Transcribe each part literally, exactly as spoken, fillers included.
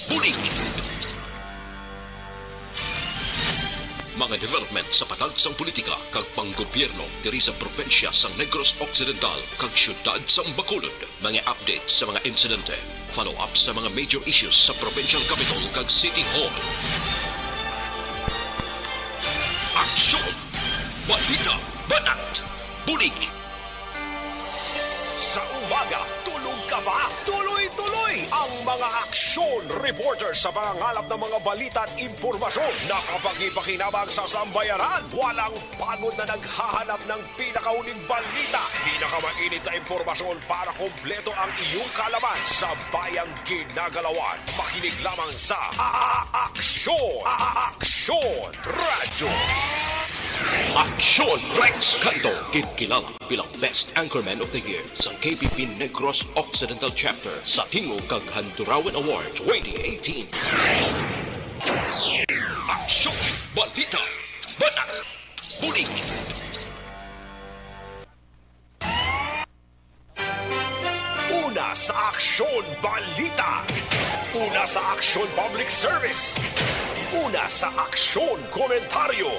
Bulig. Mga development sa patagsang politika kag panggobyerno diri sa probinsya sang Negros Occidental kag siyudad sang Bacolod. Mga update sa mga insidente, follow-up sa mga major issues sa provincial capital kag city hall. Aksyon! Balita! Banat! Bulig! Sa umaga, tulog ka ba? Tuloy-tuloy ang mga aksyon reporter sa pangangalap ng mga balita at impormasyon na kapakipakinabang sa sambayanan. Walang pagod na naghahanap ng pinakahuling balita, pinakamainit na impormasyon para kompleto ang iyong kaalaman sa bayang ginagalawan. Makinig lamang sa A-, A-, Aksyon! A-, A-, Aksyon Radyo! Aksyon Rex Canto, ginkilala bilang Best Anchorman of the Year sa K P P Negros Occidental Chapter sa Tingog kag Handurawan Award twenty eighteen. Aksyon! Balita! Banat! Bulig! Una sa Aksyon Balita. Una sa Aksyon Public Service. Una sa Aksyon Komentaryo.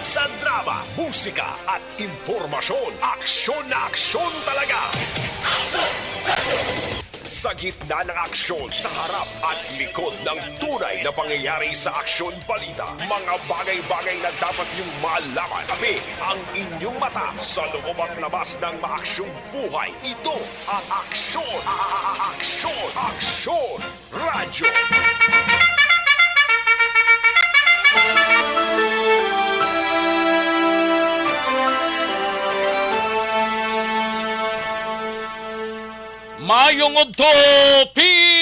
Sa drama, musika at impormasyon, aksyon na aksyon talaga. Sa gitna ng aksyon, sa harap at likod ng tunay na pangyayari sa Aksyon Balita, mga bagay-bagay na dapat niyong malaman. Kami ang inyong mata sa loob at labas ng maaksyong buhay. Ito ang Aksyon, a-, a-, a-, Aksyon, Aksyon Radyo. Maayong udto, Pilipinas!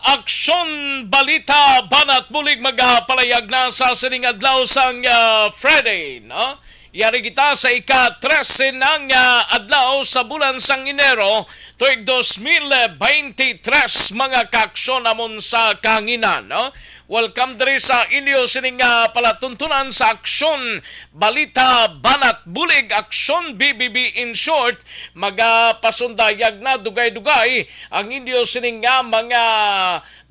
Aksyon, balita, banat bulig magapalayag na sa sining adlaw sang, ah, Friday, no? Yari kita sa ika-trese ng, ah, adlaw sa bulan sang Enero, tuig dos mil beintitres, mga kaaksyon amon sa kahanginan, no? Welcome diri sa inyo sining, ah, palatuntunan sa Aksyon, Balita, Banat, Bulig, Aksyon, B B B in short. Magapasundayag na dugay-dugay ang inyo sining nga mga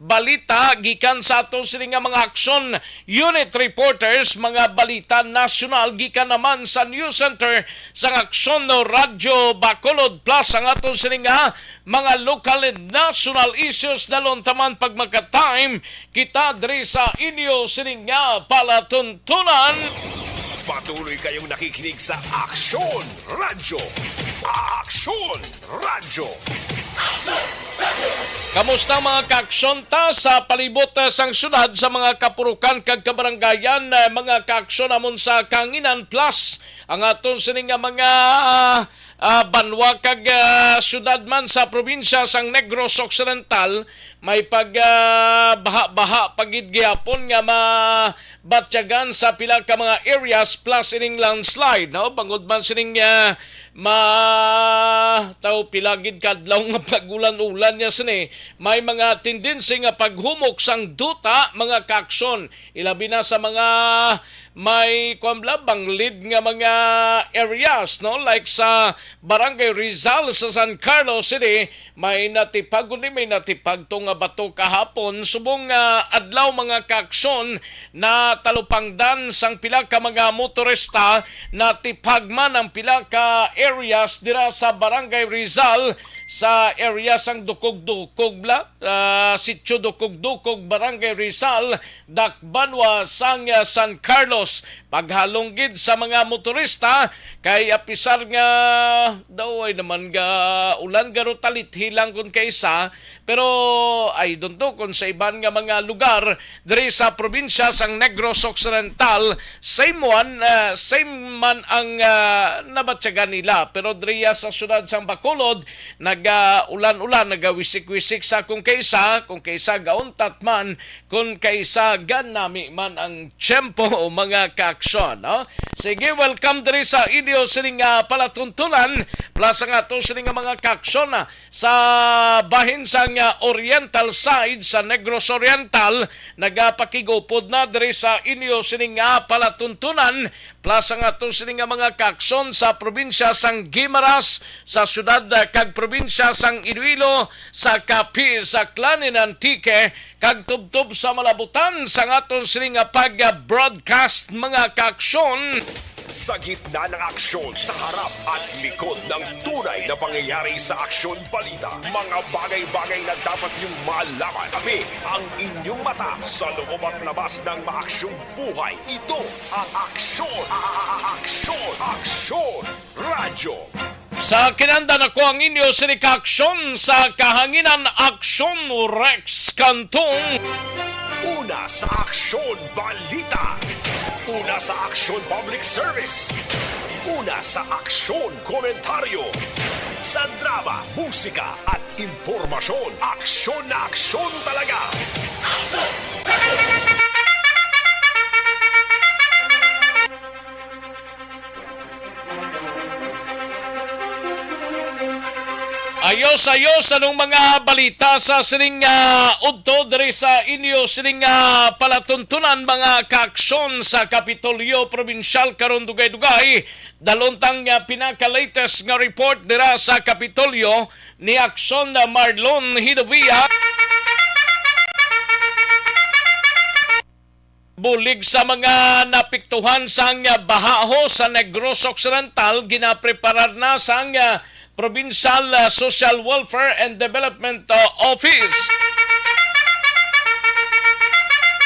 balita gikan sa ato sining nga mga aksyon unit reporters, mga balita nasyonal gikan naman sa news center sang Aksyon no Radyo Bacolod, plus ang ato sining nga mga local and national issues. Dalon taman pag magka-time kita diri sa inyo sining nga palatuntunan. Patuloy kayong nakikinig sa Aksyon Radyo. Aksyon Radyo. Kamusta, mga kaaksyon ta sa palibot, ah, sang syudad, sa mga kapurukan kag kabarangayan, ah, mga kaaksyon amon sa kahanginan, plus ang aton sini nga mga, ah, ah, banwa kag, ah, syudad man sa probinsya sang Negros Occidental, may pag, ah, baha-baha pa gid gihapon nga mabatyagan sa pila ka mga areas, plus ining landslide, no? Bangod man sining, ah, ma-, taw pila gid ka adlaw nga pag-ulan-ulan niya sini, may mga tendency nga paghumok sang duta, mga kaaksyon, ilabi na sa mga may, kuwan bala, banglid nga mga areas, no? Like sa Barangay Rizal sa San Carlos City, may natipag, kundi may natipag to nga bato kahapon. Subong nga adlaw, mga kaaksyon, natalupangdan sang pila ka mga motorista, natipag man ang pila ka areas dira sa Barangay Rizal, sa area sang Dukog-Dukog bala, ah, Sitio Dukog-Dukog, Barangay Rizal, Dakbanwa sang, ah, San Carlos. Paghalong gid sa mga motorista, kay apisar nga daw ay naman ga ulan, garo talithi lang kun kaisa, pero I don't know kung sa iban nga mga lugar diri sa probinsya sang Negros Occidental, same one, ah, same man ang, ah, nabatyagan nila. Pero diriya sa syudad sang Bacolod, nagaulan-ulan, nagawisik-wisik sa kung kaysa, kung kaysa gauntat man, kung kaysa ganami man ang tiyempo, mga kaaksyon, no? Sige, welcome diri sa inyo sining, ah, palatuntunan, plus ang ato sining nga mga kaaksyon, ah, sa bahin sang, ah, oriental side sa Negros Oriental, nagapakigupod na diri sa inyo sining nga palatuntunan, plus ang ato sini nga mga kaaksyon sa probinsya sang Guimaras, sa siyudad, ah, kag probinsya sang Iloilo, sa Capiz, sa Aklan and Antique, kag tubtob sa malabutan sang aton sini nga pag-broadcast, mga kaaksyon. Sa gitna ng aksyon, sa harap at likod ng tunay na pangyayari sa Aksyon Balita, mga bagay-bagay na dapat niyong malaman. Kami ang inyong mata sa loob at labas ng maaksyong buhay. Ito ang Aksyon, a-, a-, a-, Aksyon, Aksyon Radyo. Sa kinanda nako ang inyo sini ka aksyon sa kahanginan, Aksyon Rex Cantong. Una sa Aksyon Balita. Una sa Aksyon Public Service. Una sa Aksyon Komentaryo. Sa drama, musika at impormasyon, aksyon na aksyon talaga. Ayos, ayos, anong mga balita sa sining, ah, udto diri sa inyo sining, ah, palatuntunan, mga kaaksyon sa Kapitolyo Probinsyal karon dugay-dugay? Dalon tang, ah, pinaka-latest nga report dira sa Kapitolyo ni Aksyon, ah, Marlon Hidovia. Bulig sa mga napiktuhan sang baha ho sa Negros Occidental, ginapreparar na sang, ah, Provincial, ah, Social Welfare and Development, ah, Office.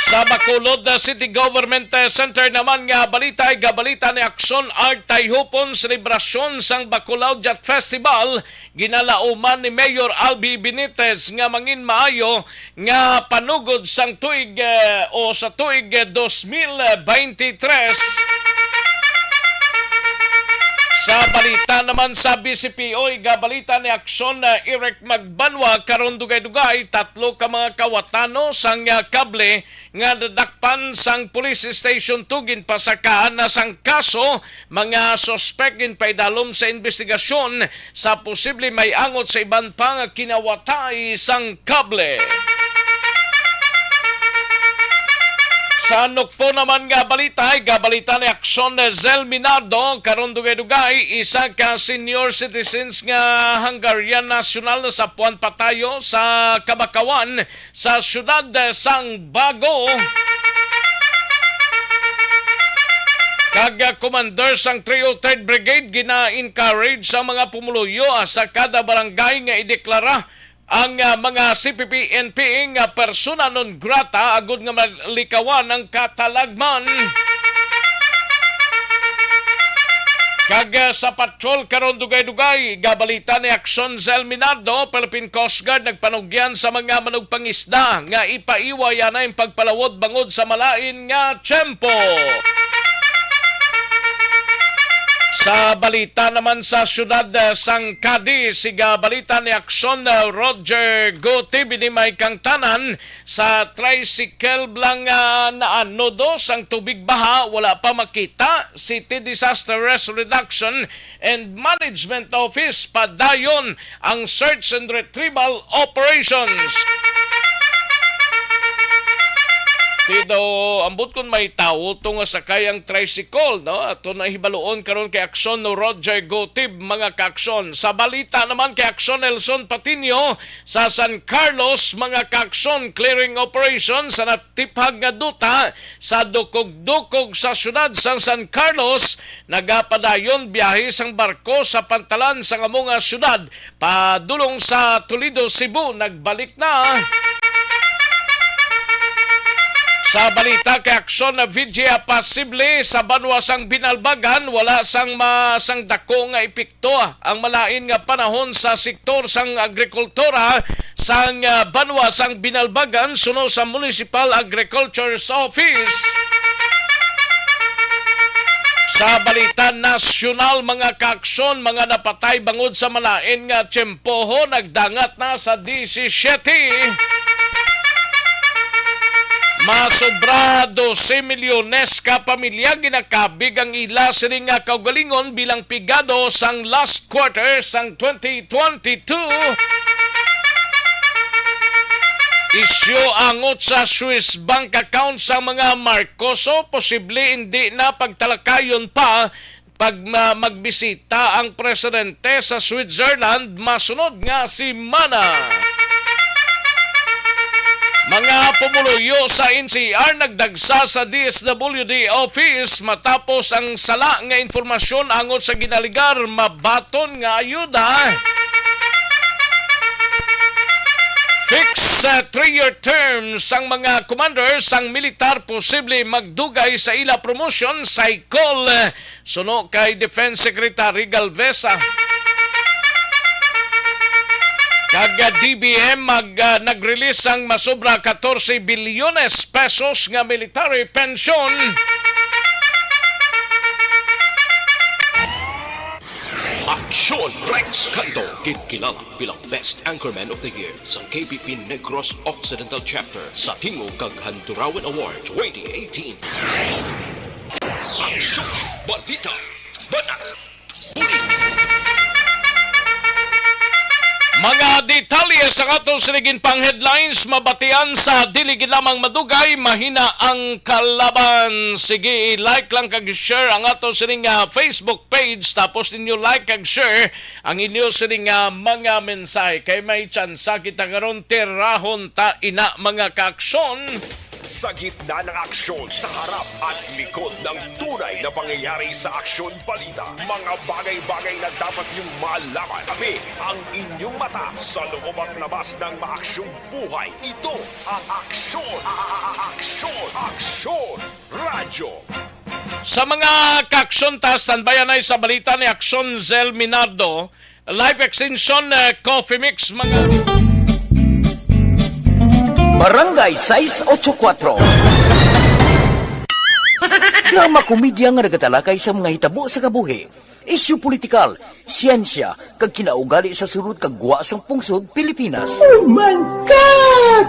Sa Bacolod, ah, City Government, ah, Center naman nga balita, ay gabalita ni Aksyon Art Tayhupon, selebrasyon sang Bacolao Jazz Festival, ginalauman ni Mayor Albi Benitez nga mangin maayo nga panugod sang tuig, eh, o sa tuig, eh, dos mil beintitrés. Sa balita naman sa B C P O, igabalita ni Aksyon, eh, Eric Magbanwa, karon dugay-dugay, tatlo ka mga kawatano sang, eh, kable nga nadakpan sang Police Station two ginpasakaan na sang kaso. Mga suspek ginpaidalom sa imbestigasyon sa posible may angot sa iban pa nga kinawatay sang kable. Sa nukpo naman nga balita, ay gabalita ni Aksyon Zel Minardo, karon dugay-dugay, isa ka senior citizens nga Hungarian national na sapuan patayo sa Kabakawan sa siyudad sang Bago. Kag, ah, commander sang three oh third Brigade gina-encourage sa mga pumuluyo, ah, sa kada barangay nga ideklara ang, ah, mga C P P N P nga persona non grata agud nga malikawan ang katalagman. Kag, ah, sa patrol karon dugay-dugay, gabalita ni Aksyon Zel Minardo, Philippine Coast Guard nagpanugyan sa mga manugpangisda nga ipaiway anay ang pagpalawod bangod sa malain nga tiyempo. Sa balita naman sa siyudad, ah, sang Cadiz, siga balita ni Aksyon, ah, Roger Gutib, ini may kangtanan sa tricycle lang, ah, naano dos ang tubig baha, wala pa makita. City Disaster Risk Reduction and Management Office padayon ang search and retrieval operations. Ti daw, ambot kon may tawo to nga sakay ang tricycle, no? Ato na hibaluon karon kay Aksyon no Roger Gotib, mga kaaksyon. Sa balita naman kay Aksyon Nelson Patiño, sa San Carlos, mga kaaksyon, clearing operation sa natiphag nga duta sa dukog-dukog sa siyudad sang San Carlos. Nagapadayon biyahe sang barko sa pantalan sang amo nga siyudad padulong sa Toledo, Cebu. Nagbalik na. Sa balita kay Aksyon na Vigya, posible sa banwa sang Binalbagan, wala sang ma-, sang dako nga epekto ang malain nga panahon sa sektor sang agrikultura sang, ah, banwa sang Binalbagan, suno sa Municipal Agriculture's Office. Sa balita nasyonal, mga kaaksyon, mga napatay bangod sa malain nga tiyempoho nagdangat na sa disisiete. Masobra dose milyones ka pamilya ginakabig ang ila sini nga kaugalingon bilang pigado sang last quarter sang twenty twenty-two. Isyu angot sa Swiss bank account sa mga Marcoso, posible indi na pagtalakayon pa pag ma-, magbisita ang presidente sa Switzerland masunod nga semana. Mga pumuluyo sa N C R nagdagsa sa D S W D office matapos ang sala nga impormasyon angot sa ginaligar mabaton nga ayuda. Fix sa three-year term sang mga commanders sang militar posible magdugay sa ila promotion cycle. Suno kay Defense Secretary Galvez, ah, kag, ah, D B M mag, ah, nag-release sang masobra katorse bilyones pesos nga military pension. Aksyon Rex Cantong, ginkilala bilang Best Anchorman of the Year sa K P P Negros Occidental Chapter sa Tingog kag Handurawan Award twenty eighteen. Aksyon! Balita! Banat! Bulig! Mga detalye sa aton sining pang headlines mabatian sa dili gid lamang madugay, mahina ang kalaban. Sige, i-like lang kag share ang aton sining, ah, Facebook page, tapos ninyo like kag share ang inyo sining, ah, mga mensahe. Kay may tsansa kita karon, tirahon ta ina, mga kaaksyon. Sa gitna ng aksyon, sa harap at likod ng tunay na pangyayari sa aksyon balita, mga bagay-bagay na dapat niyong malaman. Tabi ang inyong mata sa loob at labas ng maaksyong buhay. Ito ang Aksyon, a-, a-, a-, Aksyon, Aksyon Radyo. Sa mga kaaksyon ta, standby anay sa balita ni Aksyon Zel Minardo. Life Extension, eh, Coffee Mix, mga Barangay sais ocho kuatro. Drama komedya nga nagatalakay sa mga hitabo sa kabuhi, isyu politikal, siyensya, kag kinaugali sa sulod kag gwa sang pungsod Pilipinas. Oh my God!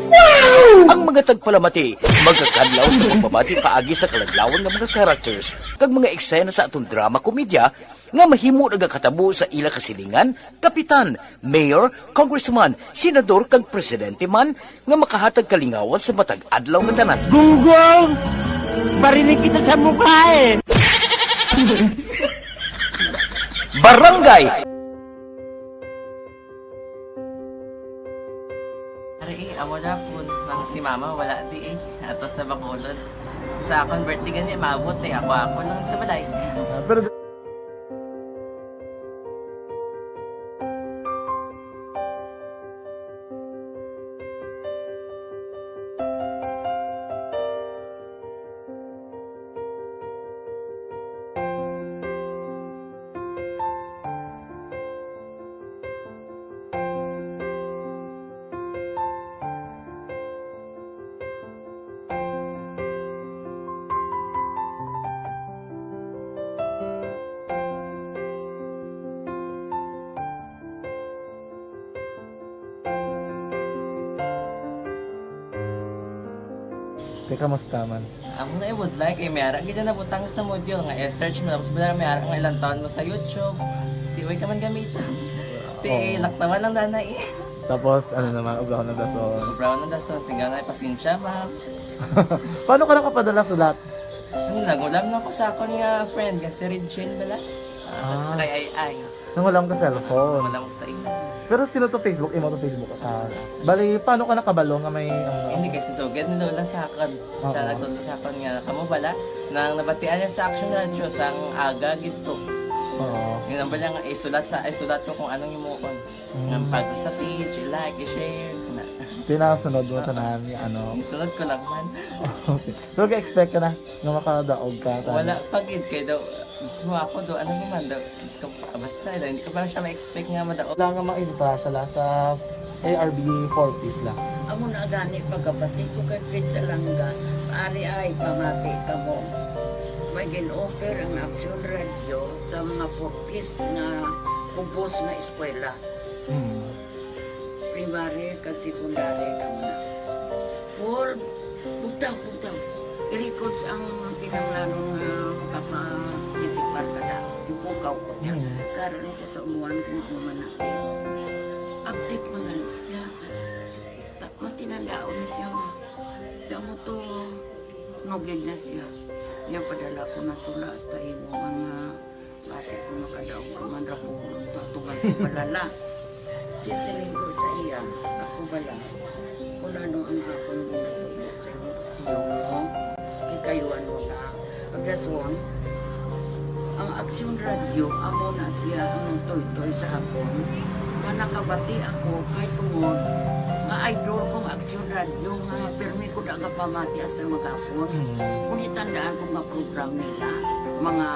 Wow! Ang mga tagpalamati magakadlaw sa pagbabati paagi sa kaladlawan nga mga characters kag mga eksena sa aton drama komedya nga mahimo nagakatabo sa ila kasilingan, kapitan, mayor, congressman, senador, kag presidente man nga makahatag kalingawan sa matag adlaw nga tanan. Gunggong! Barinig kita sa mukha eh! Barangay Ari, eh, amo na po nang si mama, wala di eh. Ato sa Bacolod. Sa akong birthday gani, maabot eh. Ako, ako lang sa balay. Ah, pero Te, kamusta man? Amo na, eh, would like, eh, may ara gid na nabutang sa module nga i-search mo, tapos wala, may ara nga ilang taon mo sa YouTube. Di, way ka man gamiton. Di, oo, laktawan lang dana, eh. Tapos, ano naman, obrahon ng dason. Obrahon ng dason, singga na, pasensya, ma'am. Paano ka nakapadala sulat? Ano, nagulam na ko sa akon nga friend, nga si Regine bala. Ah, ah, sa kay Ay Ay. Nangulam ka cellphone. Wala mo sa imo. Pero sino to Facebook? Imo to Facebook? Ah, bali, paano ka nakabalo nga may, ano? Hindi, kay si Sugad ni Lola sa akon. Siya, oo, nagtudlo sa akon nga, kamo bala, nang nabatian niya sa Action Radio, sang aga gid to. Oo. Yun ang bala nga, isulat sa, isulat ko kung anong himuon. Mm. Nga pag sa page, i-like, i-share, na. Tinasunod mo, oo, tanan nga, ano? Isunod ko lang man. Okay. Pero ga-expect ka na nga makadaog ka, tanan? Wala pa gid, kay daw, mismo ako daw, ano naman daw, Diyos ko, basta, hindi ko pa siya ma-expect nga madaog. Wala nga, ma-invita siya la sa A R B four Ps la. Amo na gani pagkabati ko kay Fred Salanga, ari ay pamati kamo. May gin-offer ang Aksyon Radio sa mga four Ps nga kubos nga eskwela. Mm. Primary kag secondary kag na. For bugtaw, bugtaw. I-records ang kinahanglanon nga makaparticipar ka na. Ipukaw ko niya. Mm. Karon ni sa umuan ko nga man na. Update man gani siya. Ta-, matinandaon na siya nga. Kaya mo to, nugid na siya. Niya padala ko na tula hasta imo nga basi ko makadaog ka man ra po, tatugan ko balala. Di siling ko sa iya, ako bala, kung ano ang akong ginatubo sa imo, tiyo mo, kikayuan mo na. Ang rason, ang Aksyon Radio, amo na siya ang nagtoytoy sa akon. Nga nakabati ako, kay tungod, nga idol kong Aksyon Radio, nga pirmi ko da nga pamati hasta maghapon. Mm. Kung itandaan ko nga program nila, mga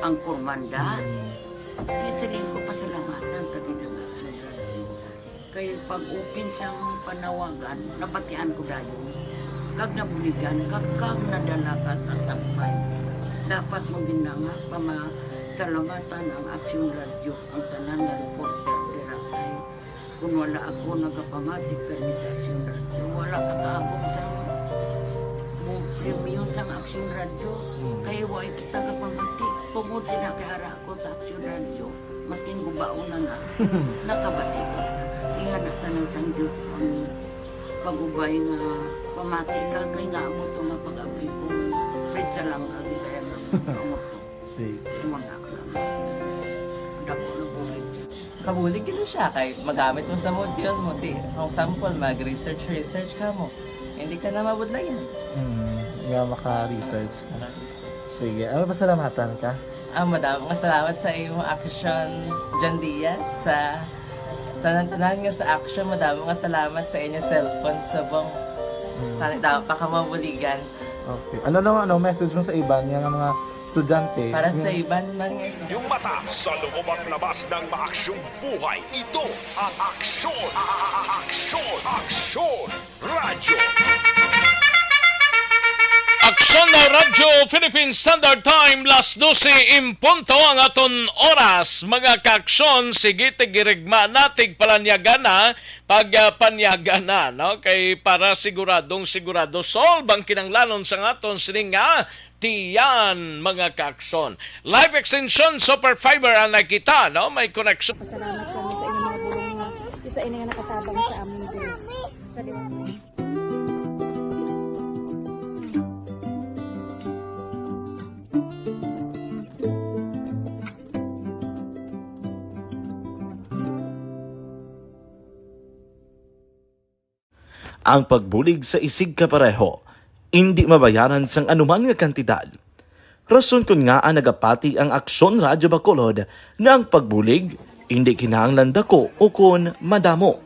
angkor manda, Mm. di siling ko pasalamatan, kag ginang Aksyon Radio. Kay pag-open sang panawagan, nabatian ko dayon. Kag nabuligan, kag, kag nadala ka sa tampay. Dapat mo gina nga pamasalamatan ang Aksyon Radio, ang tanan nga reporter dira kay kun wala ako nagapamati kani sa Aksyon Radio, wala ka kaabot sa mo premyo sang Aksyon Radio. Hmm. Kay wala kita kapamati. Tungod sila kay ara ako sa Aksyon Radio. Maskin gubaon na nga, nakabati ko. Ingana tanan sang Diyos ang pag-ubay nga pamati ka kay nga amo to nga pag-abli ko. Pwede sa lang agi kaya nga amo to. Sige. Imo na lang. Dako na bulig siya. Kabulig gid siya kay magamit mo sa module mo. Di, for example, mag-research, research ka mo. Hindi ka na mabudlayan. Hmm, nga maka-research ka. Maka-research. Sige, ano, pasalamatan ka? Ah, madamo nga salamat sa imo Aksyon, John Diaz, sa tanan-tanan nga sa Aksyon. Madamo nga salamat sa inyo cellphone subong. Hmm. Tani, damo pa ka mabuligan. Okay. Ano naman, ano, message mo sa iban nga mga estudyante? Para sa iban man nga estudyante. Yung mata sa loob at labas ng maaksyong buhay. Ito ang Aksyon, Aksyon, Aksyon Radyo. Aksyon na Radyo, Philippine Standard Time, las dose en punto ang aton oras. Mga kaaksyon, sige, tigirigma na, tigpalanyagan na, pag, ah, panyagan na, no? Kay para siguradong sigurado, solve ang kinanglanon sa aton sining nga tiyan, mga kaaksyon. Live extension, super fiber ang nakita, no? May connection. Pasalamat kami sa inyong mga bulong nga isa ini nga nakatabang sa amin diri. Sa liwanag. Ang pagbulig sa isigkapareho indi mabayaran sang anuman nga kantidad. Rason kon ngaa nagapati ang Aksyon Radyo Bacolod nga ang pagbulig indi kinahanglan dako ukon madamo.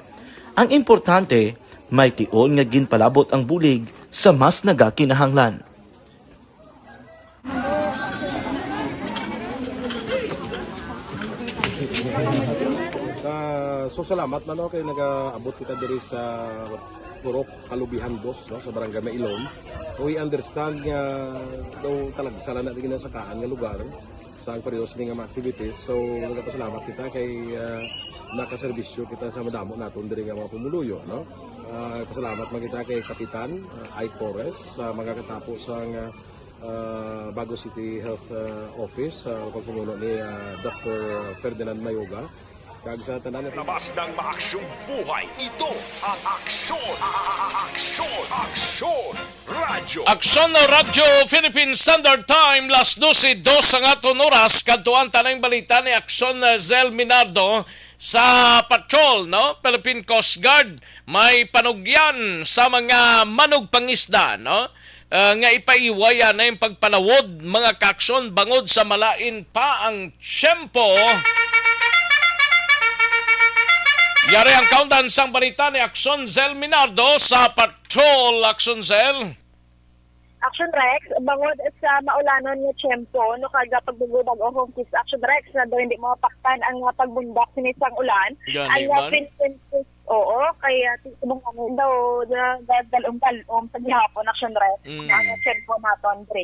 Ang importante, may tion nga ginpalabot ang bulig sa mas nagakinahanglan. Ah, so, salamat man, no, kay nagaabot kita diri sa Purok Kalubihan, boss, no, sa Barangay Mailon. We understand nga daw talagsa lang na ginasakaan nga lugar sa ang periodo sini nga mga activities. So, nagapasalamat kita kay, ah, nakaserbisyo kita sa madamo naton diri nga mga pumuluyo, no? Ah, pasalamat man kita kay Kapitan, ah, Ike Torres sa mga katapo sang, ah, ah, Bago City Health, ah, Office, sa pagpamuno ni, ah, Doktor Ferdinand Mayoga. Kag sa tanan nga labas ng maaksyong buhay. Ito ang Aksyon, Aksyon, Aksyon Radyo. Aksyon Radyo, Philippine Standard Time, las dose dos ang aton oras. Kadtuan ta na ang balita ni Aksyon, uh, Zel Minardo sa patrol, no? Philippine Coast Guard may panugyan sa mga manugpangisda, no? Uh, nga ipaiway na ang pagpalawod, mga kaaksyon, bangod sa malain pa ang tiyempo. Yari ang kaundan sang balita ni Aksyon Zel Minardo sa Patrol. Aksyon Zel. Action Rex, bangod sa maulanon nga tiyempo, no, kag pagbagubag o home kiss, Action Rex, na daw hindi mapaktan ang, ah, pagbundak sini sang ulan. Gani ang, ah, man? Philippine Coast, oo, kay, ah, ti-, subong ano daw, da-, da-, dalom-dalom sa gihapon, Action Rex, mm, ang tiyempo naton, Dre.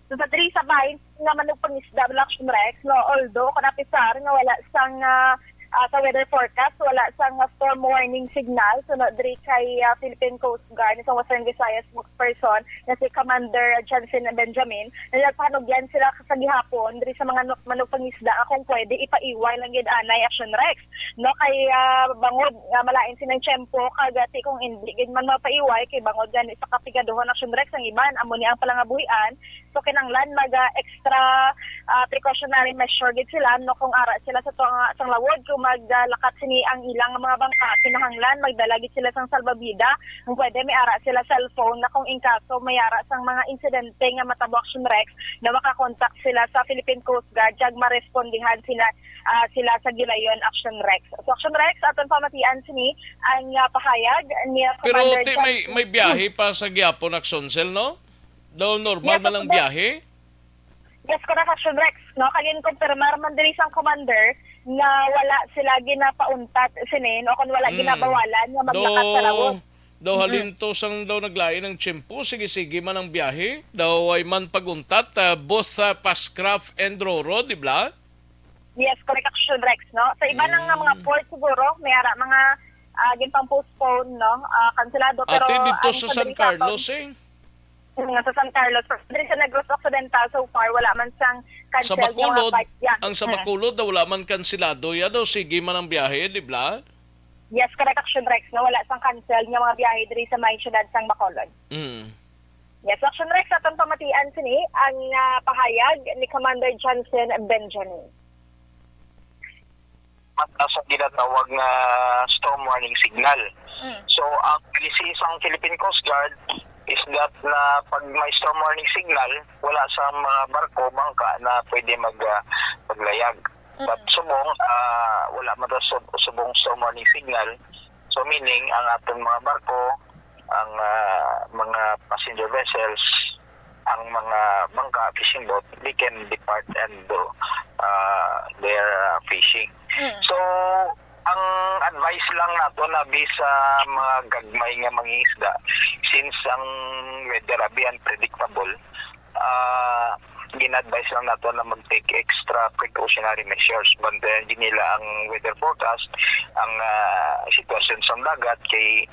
So, sa diri sa bahin nga manugpangisda, Action Rex, no, although kung apisar nga wala sang, ah, ah, sa weather forecast, wala sang, ah, storm warning signal, so, no, diri kay, ah, Philippine Coast Guard, sa Western Visayas spokesperson na si Commander Johnson Benjamin, na nagpahanugyan sila sa gihapon diri sa mga nu-, manugpangisda nga kung pwede ipaiway lang gid anay, Action Rex, no, kay, ah, bangod nga malain sining tiyempo, kag, ah, ti kung indi gid man mapaiway, kay bangod gani sa kapigaduhon, Action Rex, ang iban amo ni ang palangabuhian, so kinahanglan mag, ah, extra, ah, precautionary measure gid sila, no, kung ara sila sa tunga sang lawod, kung maglakat sini ang ilang mga bangka, kinahanglan magdala gid sila sang salbabida, kung pwede may ara sila cellphone, na kung in kaso may ara sang mga insidente nga matabo, Action Rex, na makakontak sila sa Philippine Coast Guard, kag marespondihan sila, ah, sila sa gilayon, Action Rex. So, Action Rex, aton pamatian sini ang, ah, pahayag ni Pero Commander ti may Johnson. May biyahe pa sa gihapon, Action Cell, no? Daw normal Yes, man ang Action Rex. Biyahe? Yes, correct, Action Rex, no? Kag ginkumpirmar man diri sang commander nga wala sila ginapauntat sini, no, kung wala Mm. ginabawalan nga maglakat sa lawod. Daw Mm. halin to sang daw naglain ang tiyempo, sige-sige man ang biyahe. Daw ay man pag-untat, ah, both, ah, Pascraft and Roro, di ba? Yes, correct, Action Rex, no? Sa iba nang mga Mm. port siguro, may ara mga, ah, ginpang-postpone, no? Ah, kanselado, pero Ate, dito ang sa sa San diri sa aton Carlos, eh. Mm, sa San Carlos. Pero diri sa Negros Occidental, so far, wala man sang Sa cancel nga mga Bacolod, flight, yeah. Ang sa Mm. Bacolod daw wala man kanselado, ya daw, sige man ang biyahe, di ba? Yes, correct, Action Rex, no? Wala sang cancel nga mga biyahe diri sa may siyudad sang Bacolod. Mm. Yes, Action Rex, aton pamatian sini ang, ah, pahayag ni Commander Johnson Benjamin. Mata sa ginatawag nga storm warning signal. Mm. So, ang policy sang Philippine Coast Guard is that na pag may storm warning signal, wala sa mga barko, bangka na pwede mag, ah, maglayag. Mm. But subong, ah, wala man daw sub-, subong storm warning signal. So, meaning, ang aton mga barko, ang, ah, mga passenger vessels, ang mga bangka, fishing boat, they can depart and do, ah, their, ah, fishing. Mm. So, ang advice lang nato na bi sa mga gagmay nga mangingisda, since ang weather abi unpredictable, ah, gin-advise lang nato na mag-take extra precautionary measures. Bantayan gid nila ang weather forecast, ang, ah, sitwasyon sa dagat kay,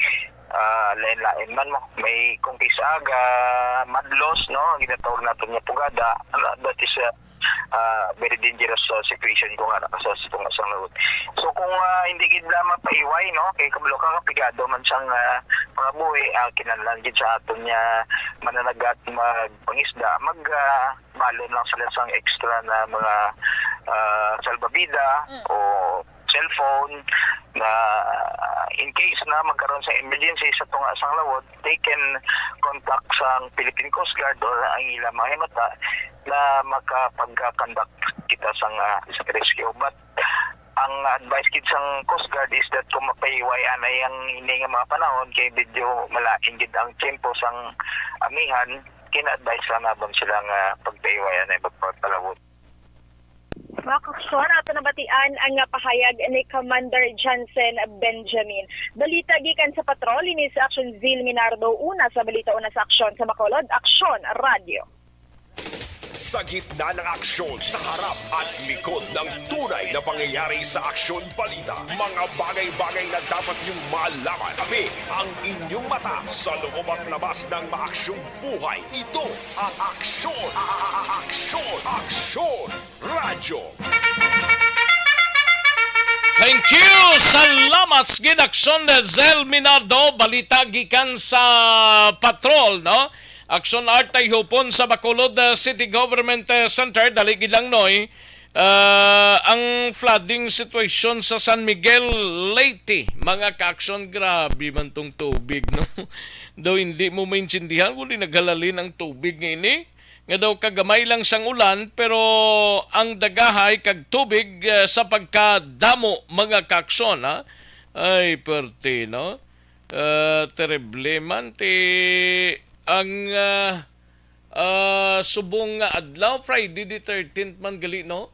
ah, lain-lain man mo. May kung kisa aga, madlos, no? Ginatawag nato nga pugada. Ano, that is, ah, ah, very dangerous, ah, situation kung ara ka sa, sa tunga sang lawod. So, kung, ah, hindi gid na mapaiway, no? Kay kabalo ka, kapigado man sang, ah, mga buhi, ah, kinahanglan gid sa aton nga mananagat, magpangisda, mag, ah, balon lang sila sang extra na mga, ah, salbabida Mm. o cellphone na, ah, in case na magkaroon sa emergency sa tunga sang lawod, they can contact sang Philippine Coast Guard or ang ilang mga himata na makapag-conduct kita sang, ah, sa rescue. But ang advice gid sang Coast Guard is that kung mapaiway anay ang ini nga mga panahon, kay medyo malain gid ang tiyempo sang amihan, kina-advise lang naman sila nga pagpaiway anay magpapalawod. Mga kaaksyon, ato nabatian ang nga pahayag ni Commander Johnson Benjamin. Balita gikan sa patrol, ini si Aksyon Zil Minardo, una sa balita, una sa aksyon sa Bacolod, Aksyon Radio. Sa gitna ng aksyon, sa harap at likod ng tunay na pangyayari sa Aksyon Balita, mga bagay-bagay na dapat niyong malaman. Tabi ang inyong mata sa loob at labas ng maaksyong buhay. Ito ang Aksyon, a-, a-, a-, Aksyon, Aksyon Radyo. Thank you! Salamat sa gid, Aksyon Zel Minardo. Balita gikan sa patrol, no? Aksyon Art Tayhupon sa Bacolod, uh, City Government, uh, Center. Dali gid lang, Noy. Uh, ang flooding situation sa San Miguel, Leyte, mga kaaksyon, grabe man tong tubig, no? Daw hindi mo maintindihan kung di naghalalin ang tubig nga ini. Nga daw kagamay lang sang ulan, pero ang dagahay kag tubig, eh, sa pagkadamo, mga kaaksyon, ha? Ay, perte, no? Eh, terrible man ti ang, ah, ah, subong nga adlaw, Friday the thirteenth man gali, no?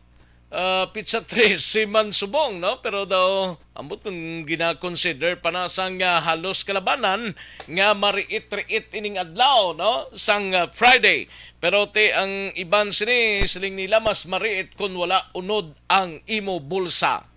ah, pizza trese man subong, no? Pero daw, ambot kung gina-consider pa na sang, ah, halos kalabanan nga mariit-riit ining adlaw, no? Sang, ah, Friday. Pero ti ang iban sini, siling nila, mas mariit kung wala unod ang imo bulsa.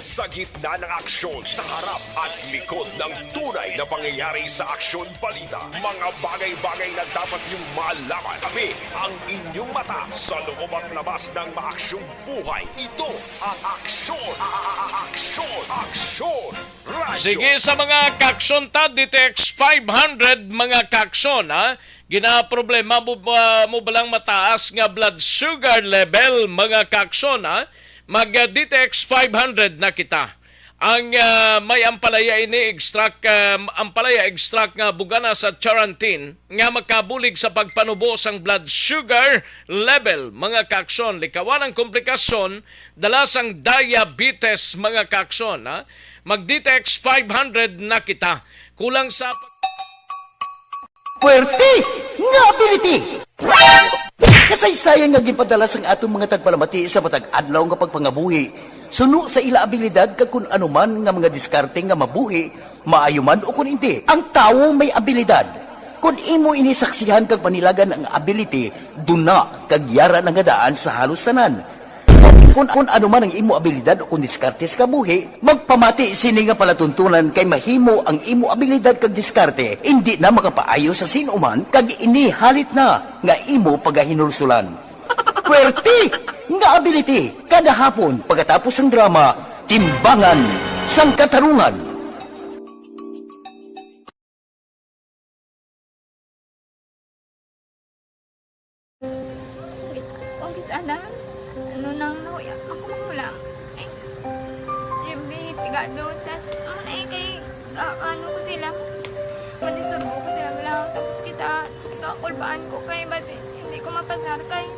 Sa gitna ng aksyon, sa harap at likod ng tunay na pangyayari sa Aksyon Balita, mga bagay-bagay na dapat niyong malaman. Kami ang inyong mata sa loob at labas ng maaksyong buhay. Ito ang Aksyon, a-, a-, a-, Aksyon, Aksyon Radyo. Sige, sa mga kaaksyon ta, D T X five hundred, mga kaaksyon, ha? Ginaproblema mo ba, mo ba lang mataas nga blood sugar level, mga kaaksyon, ha? Mag, ah, D T X five hundred na kita. Ang, ah, may ampalaya ini extract, ah, ampalaya extract nga bugana sa charantin nga makabulig sa pagpanubo sang blood sugar level, mga kaaksyon. Likawan ang komplikasyon dala sang diabetes, mga kaaksyon, ha? Mag D T X five hundred na kita. Kulang sa Puwerte nga ability! Kasaysayan nga ginpadala sang aton mga tagpalamati sa matag adlaw nga pagpangabuhi, suno sa ila abilidad kag kun ano man nga mga diskarte nga mabuhi, maayo man o kun indi. Ang tawo may abilidad. Kon imo ini saksihan kag panilagan ang ability, duna kag yara na nga daan sa halos tanan. Kon, kon ano man ang imo abilidad o kon diskarte sa kabuhi, magpamati sini nga palatuntunan kay mahimo ang imo abilidad kag diskarte indi na makapaayo sa sin-o man kag ini halit na nga imo pagahinulsulan. Puwerte nga ability kada hapon pagkatapos sang drama, Timbangan sang Katarungan. Uy, umpisa na. Ano nang nahuya ako manghulam? Ay, Jimmy, pigado. Tas, ano na eh, kay, ah, ano ko sila? Madisturbo ko sila, wala. Tapos kita, kakulbaan ko kay basi hindi ko mapasar kay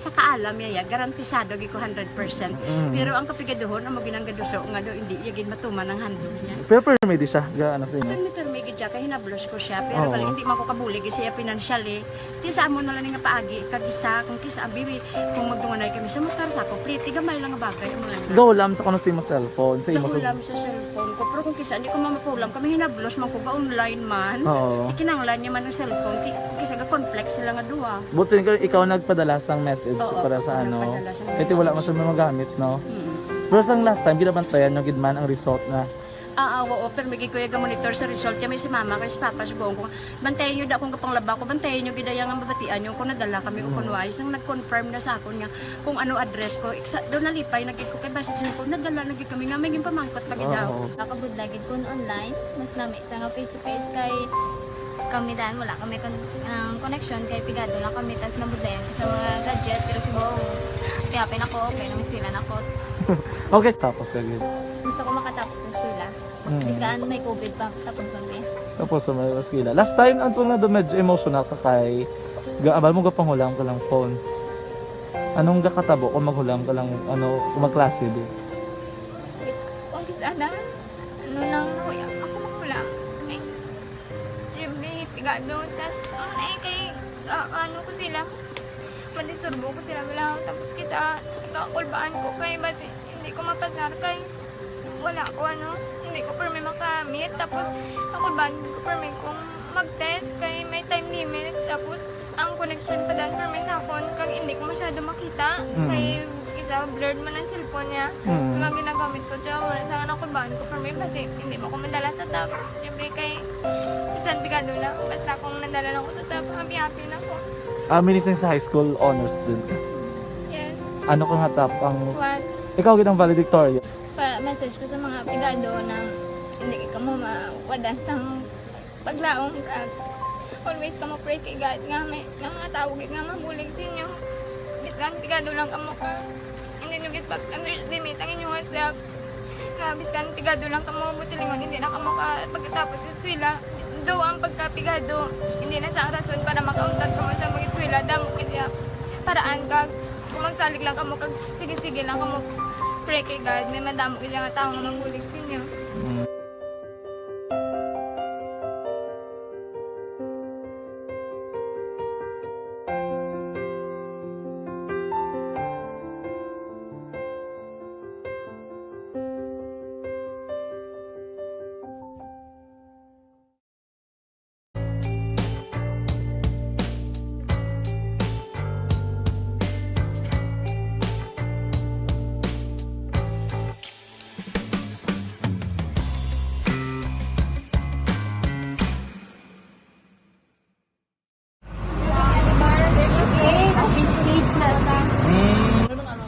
Sa kaalam niya, ya, garantisado gid ko hundred percent. Mm. Pero ang kapigaduhon, amo gid ang gaduso nga daw hindi iya gid matuman ang handog niya. Pero permi di siya, ga, ano sa imo? Permi, permi gid siya, kay hinablos ko siya. Pero Oo. bali, hindi man ko kabulig siya financially. Ti sa amo na lang nga paagi, kag isa, kung kisa, abi, kung magdunganay kami sa motor, sa ako, pliti, gamay lang nga bagay, amo lang. Gahulam sa kuno sa imo cellphone, sa imo sa Gahulam sa cellphone ko, pero kung kisa, hindi ko mamapulam, kami hinablos man ko, ga-online man. Oo. Ikinanglan niya man ang cellphone, ti, kung kisa, ga-conflict sila nga duha. But so, ikaw, ikaw nagpadala sang message Oo, para sa ako ano? nagpadala sang Kaya ti wala message. man siya magamit, no? Mm. Pero sang last time, ginabantayan nyo gid man ang result na. Ah, ah, oo, pero may gikuya ga monitor sa result. Kaya may si mama, kay si papa, subong ko. Bantayan nyo da kung kapanglaba ko, bantayan nyo gid ang mabatian nyo kung nadala kami o Mm. kung wala. Isang nag-confirm na sa akon nga kung ano address ko. Iksa, doon nalipay, nagig ko kay basi sa ko, nadala, nagig kami nga, may ginpamangkot pa gid daw. Oo. Nakabudlay gid kun online, mas lami sa nga face to face kay kami dan, wala kami kon-, ang connection kay pigado lang kami, tas nabudlayan ko sa mga gadget, pero subong, kaya pin ako, okay, nang eskwela na ko. Okay, tapos ka gid. Gusto ko makatapos sa eskwela. Mm. Biskaan may covid pa, tapos ang eh. Tapos sa mga eskwela. Last time, ang tunga doon, medyo emotional ka kay, ga-, abal mo, gapanghulam ka lang phone. Anong gakatabo kung maghulam ka lang, ano, kung magklase, di? Wait, kung kisa na, ano nang nahuya, ako maghulam. Ay, Jimmy, pigado, tas, ano na eh, kay, ah, ano ko sila, Madisturbo ko sila bala. Tapos kita, kakulbaan ko kay basi hindi ko mapasar kay wala ko, ano, hindi ko permi makamit. Tapos kakulbaan ko permi kung mag-test kay may time limit. Tapos ang connection pa dan permi sa akon kag hindi ko masyado makita. Mm. Kay isa blurred man ang cellphone niya. Mm. Ang ginagamit ko siya, wala sa nakulbaan ko permi basi hindi mo ko madala sa top. Siyempre kay bisan pigado na, basta kung nadala lang ko sa top, happy-happy na ko. Ah, minising sa high school, honor student ka? Yes. Ano ka nga top ang One. Ikaw gid ang valedictorian? Pa-message ko sa mga pigado na hindi ka mo mawadan sang paglaom kag always ka mo pray kay God nga may nga mga tawo gid nga mabulig sa inyo. Bisan pigado lang kamo ka. Hindi nyo gid pag-underestimate ang inyong self. Nga biskan pigado lang kamo, buot silingon, hindi na kamo ka pagkatapos sa eskwela. Daw ang pagkapigado, hindi na sa rason para makauntat kamo sa mag-eskwela. Damo gid ya paraan kag kung magsalig lang kamo kag sige-sige lang kamo pray kay God, may madamo gid nga tawo nga mabulig sa inyo. Mm.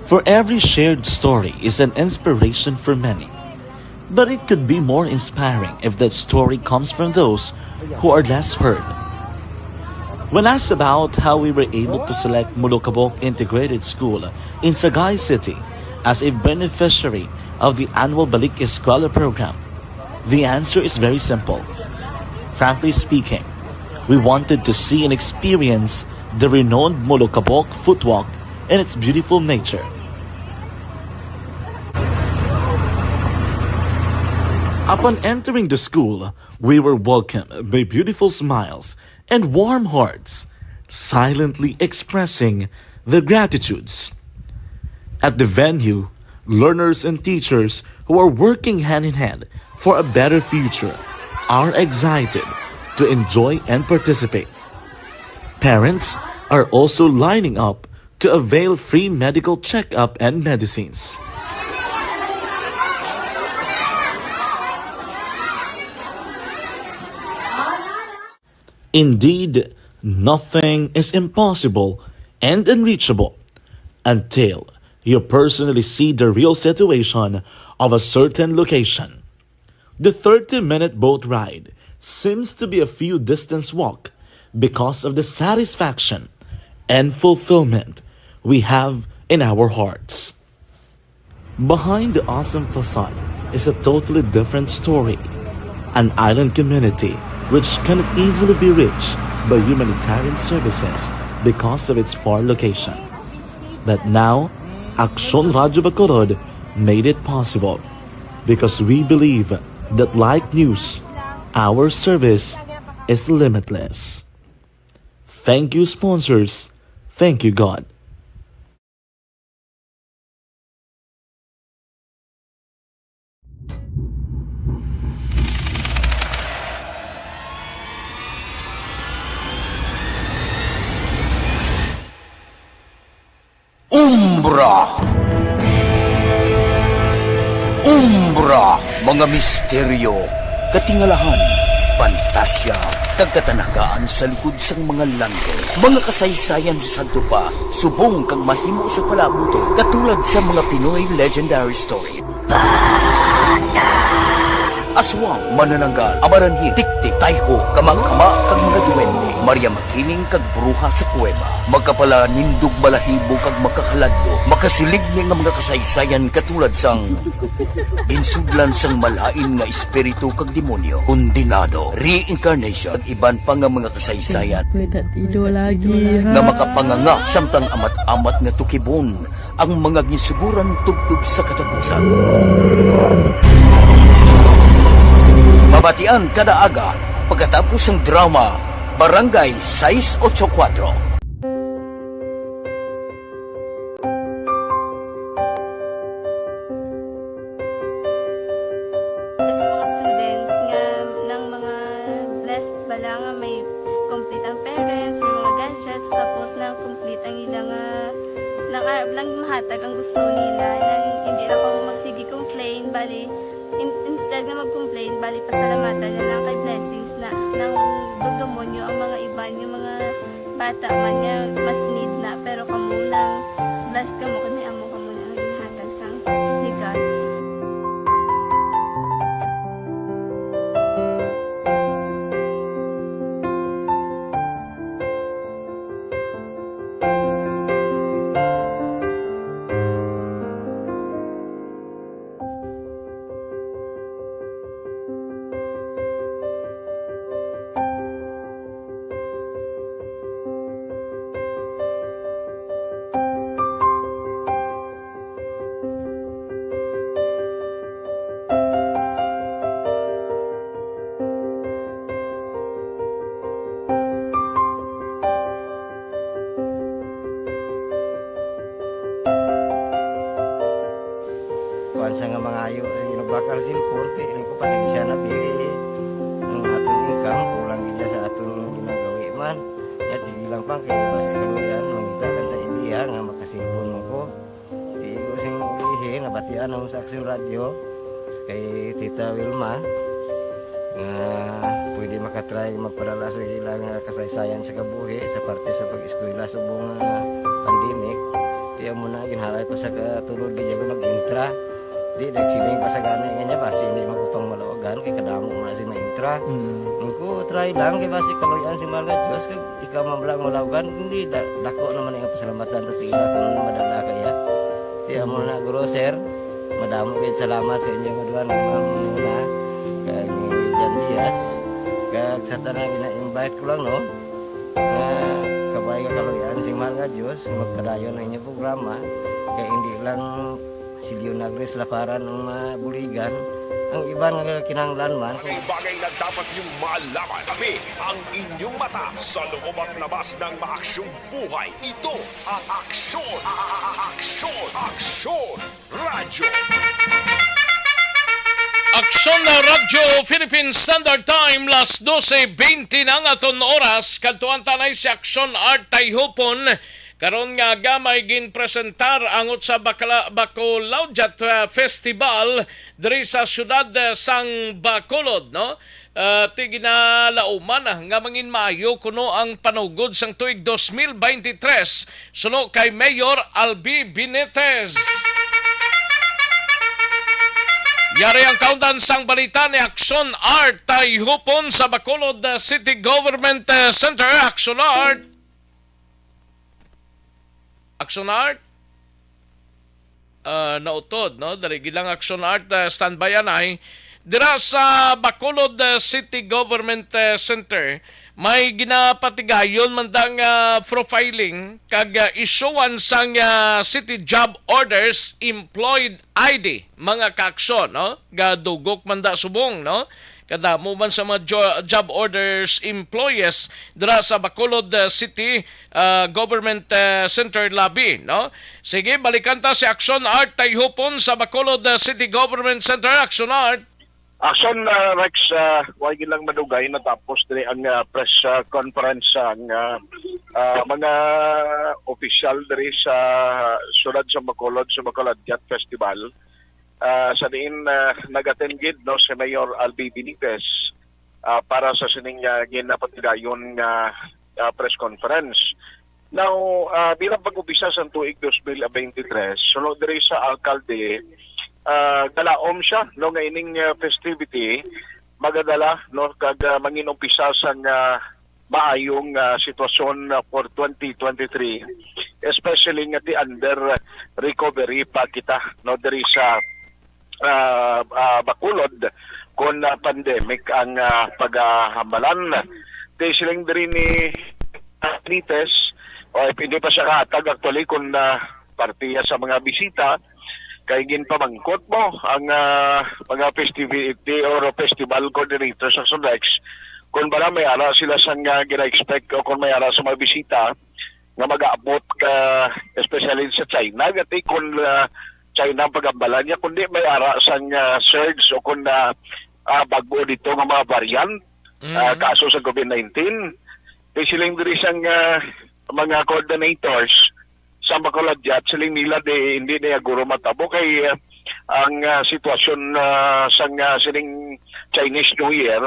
For every shared story is an inspiration for many. But it could be more inspiring if that story comes from those who are less heard. When asked about how we were able to select Molokabok Integrated School in Sagay City as a beneficiary of the annual Balik Eskwela program, the answer is very simple. Frankly speaking, we wanted to see and experience the renowned Molokabok Footwalk and its beautiful nature. Upon entering the school, we were welcomed by beautiful smiles and warm hearts, silently expressing their gratitudes. At the venue, learners and teachers who are working hand in hand for a better future are excited to enjoy and participate. Parents are also lining up to avail free medical checkup and medicines. Indeed, nothing is impossible and unreachable until you personally see the real situation of a certain location. The thirty-minute boat ride seems to be a few distance walk because of the satisfaction and fulfillment we have in our hearts. Behind the awesome facade is a totally different story. An island community which cannot easily be reached by humanitarian services because of its far location. But now, Aksyon Radyo Bacolod made it possible because we believe that like news, our service is limitless. Thank you, sponsors. Thank you, God. Umbra. Umbra, mga misteryo, katingalahan, pantasya, kag katanagaan sa likod sang mga langgol. Mga kasaysayan sa sadto pa, subong kag mahimo sa palaabuton, katulad sa mga Pinoy legendary story. Aswang, manananggal, amaranhil, tiktik, tayho, kamangkama, kag mga duwende, Maria Makiling, kag bruha sa kuweba. Makapalanindog, balahibo, kag makahaladlok, makasiligni nga mga kasaysayan katulad sang ginsudlan sang malain nga espiritu kag demonyo, kondenado, reincarnation, kag iban pa nga mga kasaysayan May tatido lagi, ha? nga makapanganga samtang amat-amat nga tukibon ang mga ginsuguran tubtob sa katapusan. Mabatian kada aga pagkatapos sang drama Barangay sais ocho kuwatro. Wala nga may complete ang parents, may mga gadgets, tapos na complete ang ila nga, nang arab lang mahatag ang gusto nila, nang hindi lang kamo magsige complain, bali, in- instead nga mag-complain, bali, pasalamatan na lang kay blessings na, nang dumdumon nyo ang mga iban, yung mga bata man nga mas need na, pero kamo lang, blessed kamo kay may amo kamo nga ginhatag sang ni God. Kuwan siya nga mangayo, sige, nagbakal cellphone, ti, ini ko, pasensya na, bili. Ang aton income, kulang gid sa aton ginagawi man. Yat, sige lang, pang, kay basi kaluyan, mangita lang ta idea nga makasilpon mo ko. Ti, ko sing ihi, nabatian ako sa Aksyon Radyo, kay Tita Wilma, nga pwede makatry magpadala sa ilang, ah, kasaysayan sa kabuhi sa parte sa pag-eskwela subong nga pandemic. Ti amo na, ginhalay ko sa katulod, gid ako nag-intra. Di, nagsiling pa sa gani nga niya, basi hindi man ko pang malawagan, kay kadamo man si maintra. Mm. Ang ko, try lang, kay basi kaluyan si mahal nga Diyos, kag ikaw man lang malawagan, hindi, da-, dako naman ang pasalamatan ta sa ila kung madala kaya. Ti amo na, guro, sir, madamo kayo salamat sa inyo nga duha nga mga muna, kag ni Jan Diaz, kag sa tanan gina-invite ko lang, no, nga kabay nga kaluyan si mahal nga Diyos, nga magpadayon ang inyong programa, kay hindi lang si Leonardo Laparan ang mabuligan, ang iban nga kinahanglan man. Bagay-bagay na dapat niyong malaman. Kami ang inyong mata sa loob at labas ng maaksyong buhay. Ito ang Aksyon, a-, a-, a-, Aksyon, Aksyon Radyo. Aksyon na Radyo Philippine Standard Time, las doce veinte na ang aton oras. Kadtuan tanay si Aksyon Art Tayhupon. Karon nga aga may ginpresentar angot sa Bakala-, Bacolod Jat, ah, Festival diri sa siyudad, ah, sang Bacolod, no? Ah, ti ginalauman, ah, nga mangin maayo kuno ang panugod sang tuig dos mil beintitres, suno kay Mayor Albi Benitez. Yari ang kaundan sang balita ni Aksyon Art Tayhupon sa Bacolod, ah, City Government, ah, Center. Aksyon Art. Aksyon Art. Ah, nautod, no? Dali, gilang Aksyon Art, ah, standby anay. Dira sa Bacolod, ah, City Government, ah, Center, may ginapatigayon man da nga profiling kag, ah, issuean sang, ah, City Job Orders, Employed I D, mga kaaksyon, no? Gadugok man da subong, no? Kadamo man sa mga jo-, job orders employees dira sa Bacolod, uh, City, uh, Government, uh, Center Lobby, no? Sige, balikan ta si Aksyon Art Tayhupon sa Bacolod, uh, City Government Center. Aksyon Art. Aksyon, uh, Rex, uh, wa gyud lang madugay natapos diri ang, uh, press, uh, conference sang, uh, uh, mga opisyal diri sa siyudad sa Bacolod, sa Bacolod Yacht Festival. Ah, sa diin, ah, nag-attend gid, no, si Mayor Albi Benitez, ah, para sa sining, ah, ginapatigayon nga, ah, press conference. Now, ah, bilang pag-umpisa sa tuig dos mil beintitres, suno diri sa alkalde, ah, galaom siya, no, nga ining, ah, festivity magadala, no, kag, ah, manginumpisa sang, ah, maayong, ah, sitwasyon, ah, for twenty twenty-three, especially nga ti under recovery pa kita, no, diri sa, ah, ah, Bacolod, kon, ah, pandemic ang, ah, pagahambalan. Ti siling diri ni Benitez, o, hindi pa siya kahatag actually kung, ah, parte sa mga bisita, kay ginpamangkot mo ang, ah, mga festivity or festival coordinator sa Solex kung bala may ara sila sang, ah, gina-expect o kung may ara sa mga bisita nga mag-aabot ka, especially sa China, gati kung, ah, China ang pag-ambalan niya, kundi may ara sang, ah, surge o kung, ah, ah, bag-o dito nga mga variant ah, kaso sa COVID nineteen. Kay siling diri sang, ah, mga coordinators sa Bacolod Jat, siling nila di, hindi na guro matabo kay, ah, ang, ah, sitwasyon, ah, sang, ah, sining Chinese New Year,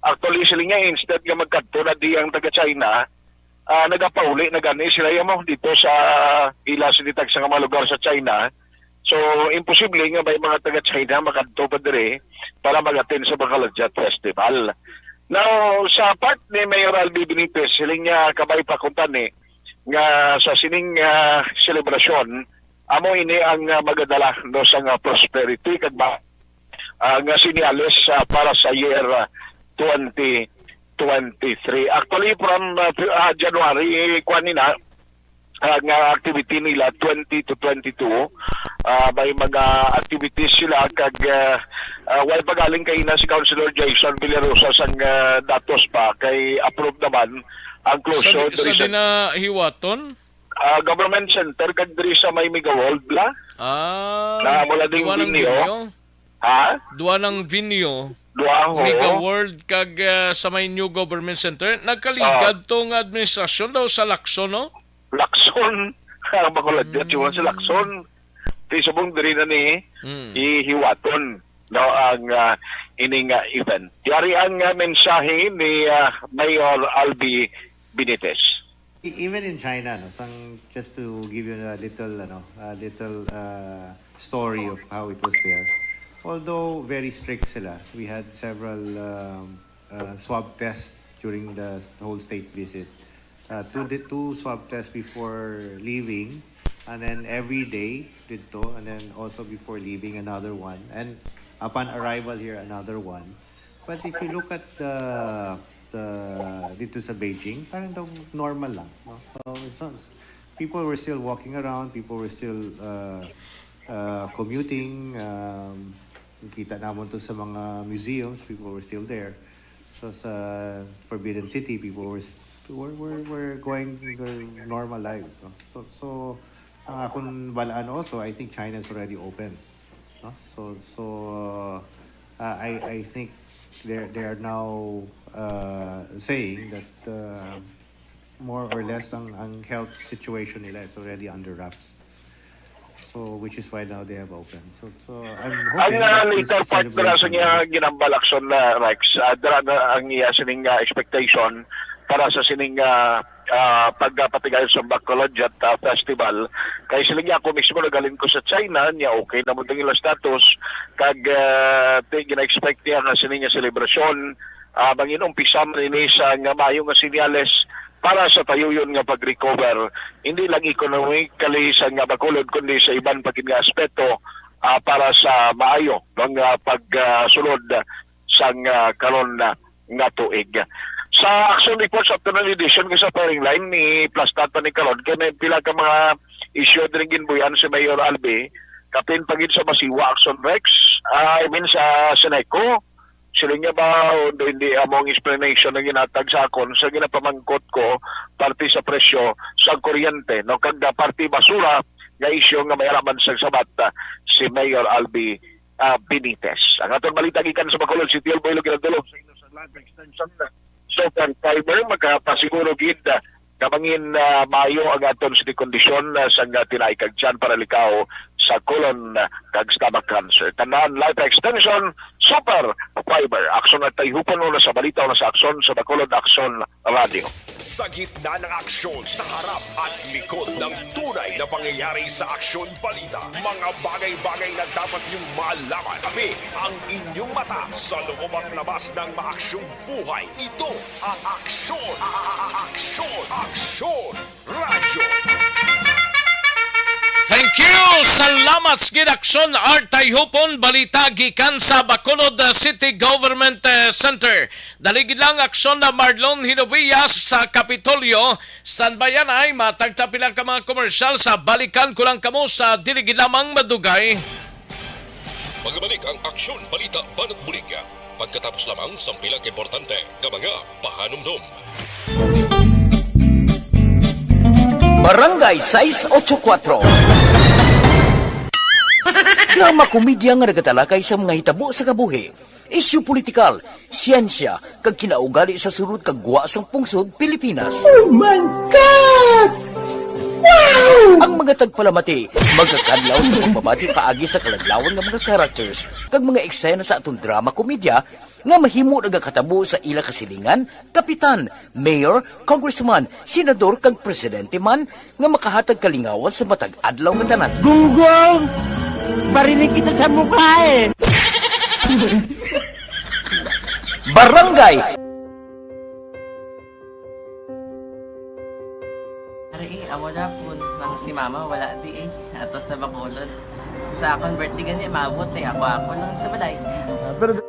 actually, siling niya, instead nga magkadto na di ang taga-China, ah, nagapauli na gani sila, ya mo, dito sa ila sini tagsa nga mga lugar sa China. So, imposible nga may mga taga-China makadto pa diri para mag-attend sa Bacolod Jat Festival. Now, sa part ni Mayor Albi Benitez, siling niya kabay pa kuntani nga sa sining, ah, selebrasyon, amo ini ang, ah, magadala, no, sa nga prosperity kag ba, ah, nga senyales, ah, para sa year, ah, twenty twenty-three. Actually, from, ah, Fe- ah, January, kuan ni na, ah, nga activity nila twenty to twenty-two, ah, may mga activities sila kag, ah, ah, way pagaling kay na si Councilor Jason Villarosa sang, ah, datos pa kay approve naman ang sa, closure di- sa diri sa dinahiwaton? Ah, government center kag diri sa may Mega World la. Ah, Na wala ding duwa ng venue. Venue. Ha? Duwa ng venue. Duwa ho. Mega World kag, ah, sa may New Government Center. Nagkaligad Ah. to nga administrasyon daw sa Lacson, no? Lacson. Ang Bacolod Jat, Mm. Yung sa Lacson. Ti subong diri na ni Mm. ihiwaton, no, ang, ah, ining, ah, event. Yari ang, ah, mensahe ni, ah, Mayor Albi Benitez. E- even in China, no, sang, just to give you a little, ano, a little, uh, story of how it was there. Although very strict sila, we had several, um, uh, swab tests during the whole state visit. Uh, two, di- two swab tests before leaving, and then every day dito, and then also before leaving, another one. And upon arrival here, another one. But if you look at the, the dito sa Beijing, parang daw normal lang, no? So, it's not, people were still walking around, people were still, uh, uh, commuting. Um, kita naman to sa mga museums, people were still there. So sa Forbidden City, people were, s- were, were, were going their normal lives, no? So, so ang akong balaan also, I think China is already open. No? So, so uh, I, I think they're, they are now, uh, saying that, uh, more or less ang, ang health situation nila is already under wraps. So, which is why now they have opened. So, so I'm Ang, hoping uh, that this later part para sa celebration niya will ginambal aksyon na Rex, uh, dara na ang iya sining, uh, expectation para sa sining, uh, uh, pagpatigayon sa Bacolod Jat, uh, Festival. Kay siling niya, ako mismo nagalin ko sa China, niya okay na mo ang ila status, kag, uh, ti- gina-expect niya nga sining nga selebrasyon, uh, mangin umpisa man ini sa nga maayo nga senyales para sa tayuyon nga pag-recover, hindi lang economically sa nga Bacolod, kundi sa iban pa gid nga aspeto, ah, para sa maayo nga pagsulod sang, ah, karon nga tuig. Sa Aksyon Reports Afternoon Edition nga sa Firing Line, ni plastar pa ni karon kay may pila ka mga isyu diri ginbuy-an si Mayor Albi, kapin pa gid sa Masiwa Aksyon Rex, ah, I mean sa Seneco, sila niya ba, o hindi, hindi amo ang explanation nga ginatag sa akon sa ginapamangkot ko parte sa presyo sa kuryente, no? Kag parte basura nga isyu nga may araman sa sabat, ah, si Mayor Albi, ah, Benitez. Ang aton balita gikan sa Bacolod City, Alboy Lugirandulog sa inyo sa live extension. Super fiber, makapasiguro gid, ah, nga mangin, ah, maayo ang aton sini kondisyon, ah, sa nga tinai kag tiyan para likaw sa colon, ah, kag stomach cancer. Tandaan, life extension, super fiber. Aksyon at tayhupon una sa balita, una sa aksyon, sa Bacolod Aksyon Radio. Sa gitna ng aksyon, sa harap at likod ng tunay na pangyayari sa Aksyon Balita, mga bagay-bagay na dapat niyong malaman. Tabi ang inyong mata sa loob at labas ng maaksyong buhay. Ito ang Aksyon, a- a- a- Aksyon, Aksyon Radyo. Thank you! Salamat sa gid, Aksyon Art Tayhupon. Balita gikan sa Bacolod, uh, City Government, uh, Center. Dali gid lang, Aksyon na Marlon Hinovia sa Kapitolyo. Standby yan ay matagta pila ka mga komersyal sa balikan ko lang kamo sa dili gid lamang madugay. Magbalik ang Aksyon Balita Banat Bulig pagkatapos lamang sang pila ka importante nga mga pahanumdom. Barangay sais ocho kuatro. Drama komedya nga nagatalakay sa mga hitabo sa kabuhi. Isyu politikal, siyensya, kag kinaugali sa sulod kag gwa sang pungsod Pilipinas. Oh my God! Wow! Ang mga tagpalamati magakadlaw sa pagbabati paagi sa kaladlawan nga mga characters kag mga eksena sa aton drama komedya nga mahimo nagakatabo sa ila kasilingan, kapitan, mayor, congressman, senador, kag presidente man nga makahatag kalingawan sa matag adlaw nga tanan. Gunggong! Barinig kita sa mukha eh! Barangay! Ari eh, amo na po nang si mama wala di eh. Ato sa Bacolod. Sa akon birthday gani, maabot eh. Ako-ako lang sa balay. Ah, pero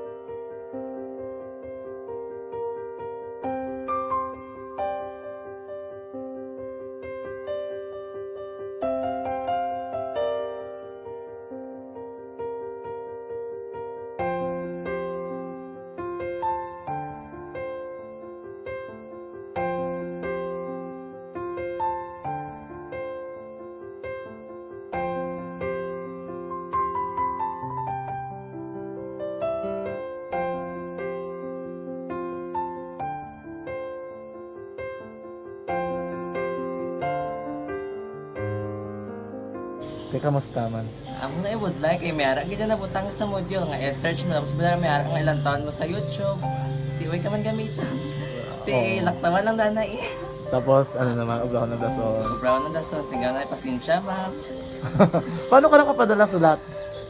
Te, kamusta man? Amo na, I would like, eh, may ara gid na nabutang sa module nga i-search mo, tapos bala may ara nga ilang taon mo sa YouTube. Di, way ka man gamitan. Ti, Oo. Laktawan lang dana eh. Tapos, ano naman, ubrahon ng dason. Ubrahon ng dason, singgaw na, pasensya, ma'am. Paano ka nakapadala sulat?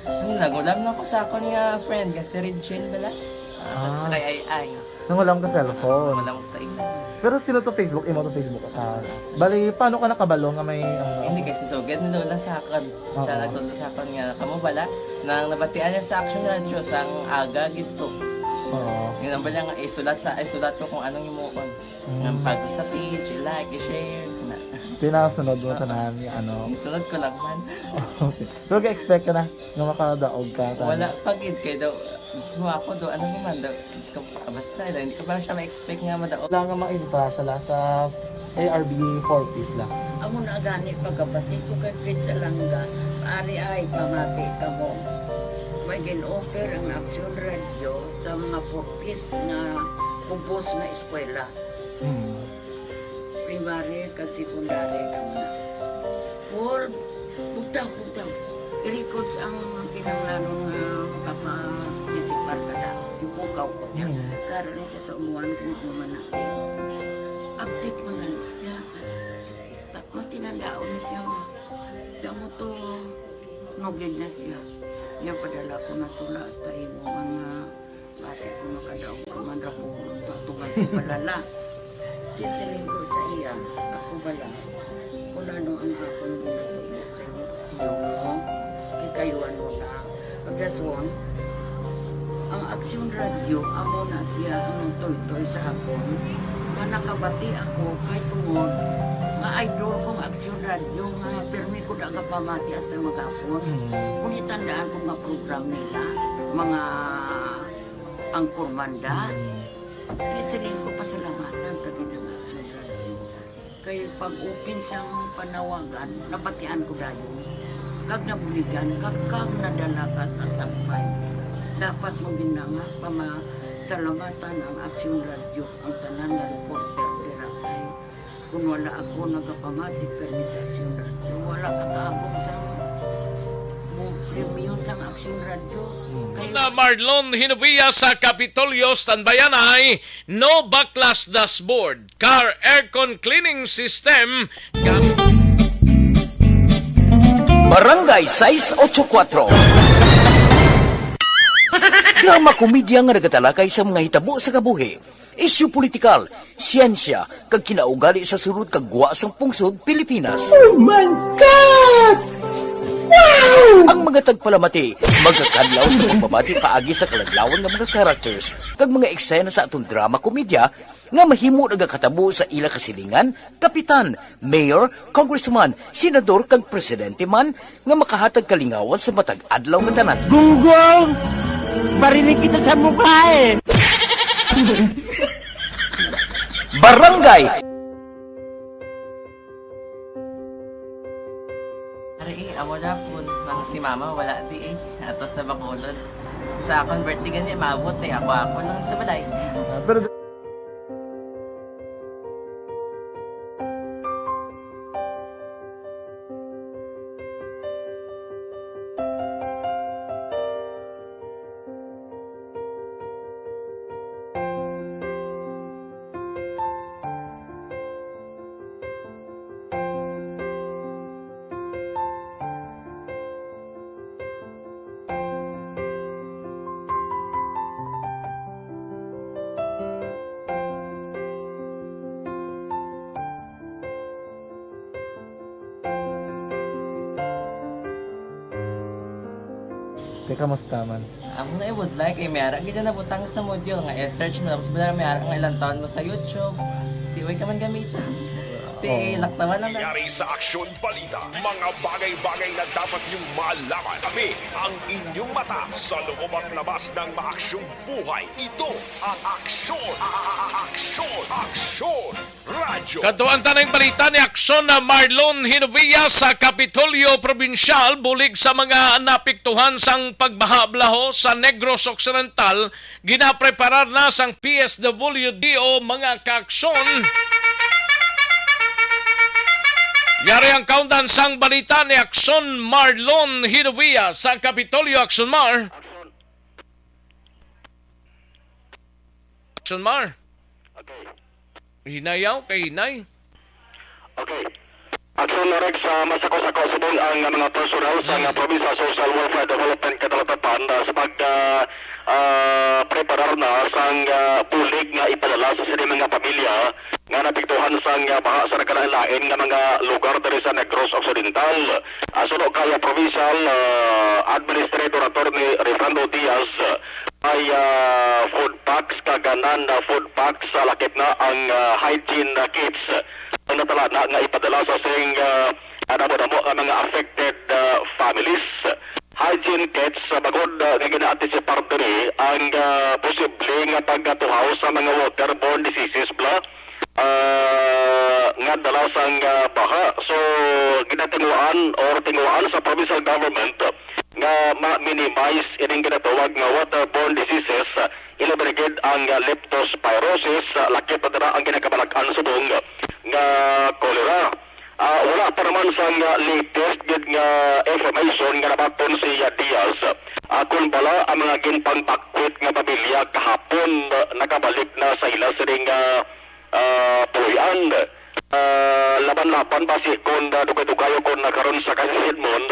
Ano, nagulam na ko sa akon nga friend, nga si Regine bala. Ah, Ah. Sa kay Ay Ay. Nangulam ka cellphone? Wala ko sa imo. Pero sino to Facebook? Imo to Facebook? Ah, bali, paano ka nakabalo nga may, ano? Hindi, kay si Sugad ni Lola sa akon. Oo. Siya nagtudlo sa akon nga, kamo bala, nang nabatian niya sa Action Radio, sang aga gid to. Oo. Yun ang bala nga, isulat sa, isulat ko kung anong himuon. Mm. Nga bago sa page, i-like, i-share, na. Tinasunod mo Oo. Tanan, yung ano. Isunod ko lang man. Okay. Pero ga-expect ka na nga makadaog ka, tanan? Wala pa gid, kay daw, mismo ako daw, ano naman daw, Diyos ko, basta, hindi ko pa siya ma-expect nga madaog. Wala nga ma-entra siya la sa A R B four Ps la. Amo na gani pagkabati ko kay Fred Salanga, ari ay pamati kamo. May gin-offer ang Action Radio sa mga four Ps nga ubos nga eskwela. Hmm. Primary kag secondary lang na. Paul, bugtaw, bugtaw. I-records ang kinahanglanon nga makaparticipar ka na. Ipukaw ko niya. Mm. Karon ni sa umuan kung ano man natin. Update man na siya. Ta-, matinandaon na siya nga. Damo to, nugid na siya. Niya padala ko na tula hasta imo mga Basi kung makadaog ka man ra po, tatugan ko pala na. Di siling ko sa iya, ako bala, kung ano ang akong ginatubod sa inyo, tiyo mo, kay kayo ano na. Pagdason, ang Aksyon Radio, amo na siya ang nagtoy-toy sa akon, nga nakabati ako kay tungod nga idol kong Aksyon Radio, nga pirmi ko da nga pamati hasta maghapon. Mm. Kung itandaan ko nga program nila, mga Ang Kurmanda. Mm. Kaya siling ko pasalamatan ta gid ang Action Radio. Kay pag-open sang panawagan, nabatian ko dayon. Kag nabuligan, kag, kag nadala ka sa tampay. Dapat mo gid na nga pamasalamatan ang Action Radio, ang tanan nga reporter dira kay Kung wala ako nagapamati permi sa Aksyon Radio, wala ka kaabot sa mo premyo sang Aksyon Radio. Hmm. Kay Na Marlon Hinovia sa Kapitolyo, standby anay, no baklas dashboard, car aircon cleaning system, gamit Barangay sais ocho kuatro. Drama komedya nga nagatalakay sa mga hitabo sa kabuhi. Isyu politikal, siyensya, kag kinaugali sa sulod kag gwa sang pungsod Pilipinas. Oh my God! Wow! Ang mga tagpalamati magakadlaw sa pagbabati paagi sa kaladlawan nga mga characters kag mga eksena sa aton drama komedya nga mahimo nagakatabo sa ila kasilingan, kapitan, mayor, congressman, senador, kag presidente man nga makahatag kalingawan sa matag adlaw nga tanan. Gunggong! Barinig kita sa mukha eh! Barangay! Ari, eh, amo na po, nang Si mama wala di eh. Atos sa Bacolod. Sa akon birthday gani, maabot eh. Ako, ako lang sa balay. Ah, pero Te, kamusta man? Amo na, eh, would like, eh, may ara gid na nabutang sa module nga i-search mo, tapos wala may ara nga ilang taon mo sa YouTube. Di, way ka man gamiton. Ti, oh, laktawan lang na. Yari sa Aksyon Balita, mga bagay-bagay na dapat niyong malaman. Kami ang inyong mata sa loob at labas ng maaksyong buhay. Ito ang Aksyon, a-, a-, a-, Aksyon, Aksyon Radyo. Kadtuan ta ning balita ni Aksyon na Marlon Hinovia sa Kapitolyo Probinsyal, bulig sa mga naapektuhan sang pagbaha, Blaho, sa Negros Occidental. Ginapreparar na sang P S W D o mga kaaksyon. Yari ang kaundan sang balita ni Aksyon Marlon Hinovia sa Kapitolyo. Aksyon Mar. Aksyon Mar. Okay. Hinay yaw, kay hinay. Okay. Aksyon na rin sa masako-sako subong ang mga personal sa, mm, nga Provincial Social Welfare Development Katalatapan, ah, sa pag, ah, ah, preparar na sang, ah, bulig nga ipadala sa sini mga pamilya nga napiktuhan sang, ah, baha sa nagkalain-lain nga mga lugar diri sa Negros Occidental. Ah, suno kay, ah, Provincial, ah, Administrator Attorney Refrando Diaz, ah, ay, ah, food packs kag, ah, non, ah, food packs, ah, lakip na ang, ah, hygiene, ah, kits ang natala na nga ipadala sa sing, ah, ah, damo-damo nga mga affected, ah, families. Hygiene kits, ah, bangod, ah, nga gina-anticipar diri ang, ah, posible nga pagkatuhaw sa mga waterborne diseases, bla, ah, nga dala sang, ah, baha. So, ginatinguhaan or tinguhaan sa provincial government nga ma-minimize ining ginatawag nga waterborne diseases, ah, ilabi na gid ang, ah, leptospirosis, ah, lakip na dira ang ginakabalag-an subong nga cholera. Ah, wala pa naman sang, ah, latest gid nga information nga nabaton si, ah, Diaz, ah, kon bala ang mga ginpangbakwit nga pamilya kahapon, ah, nakabalik na sa ila sining, ah, ah, puloy-an. Ah, laban-laban basi kon, ah, dugay-dugay kon na karon sa Casisidmon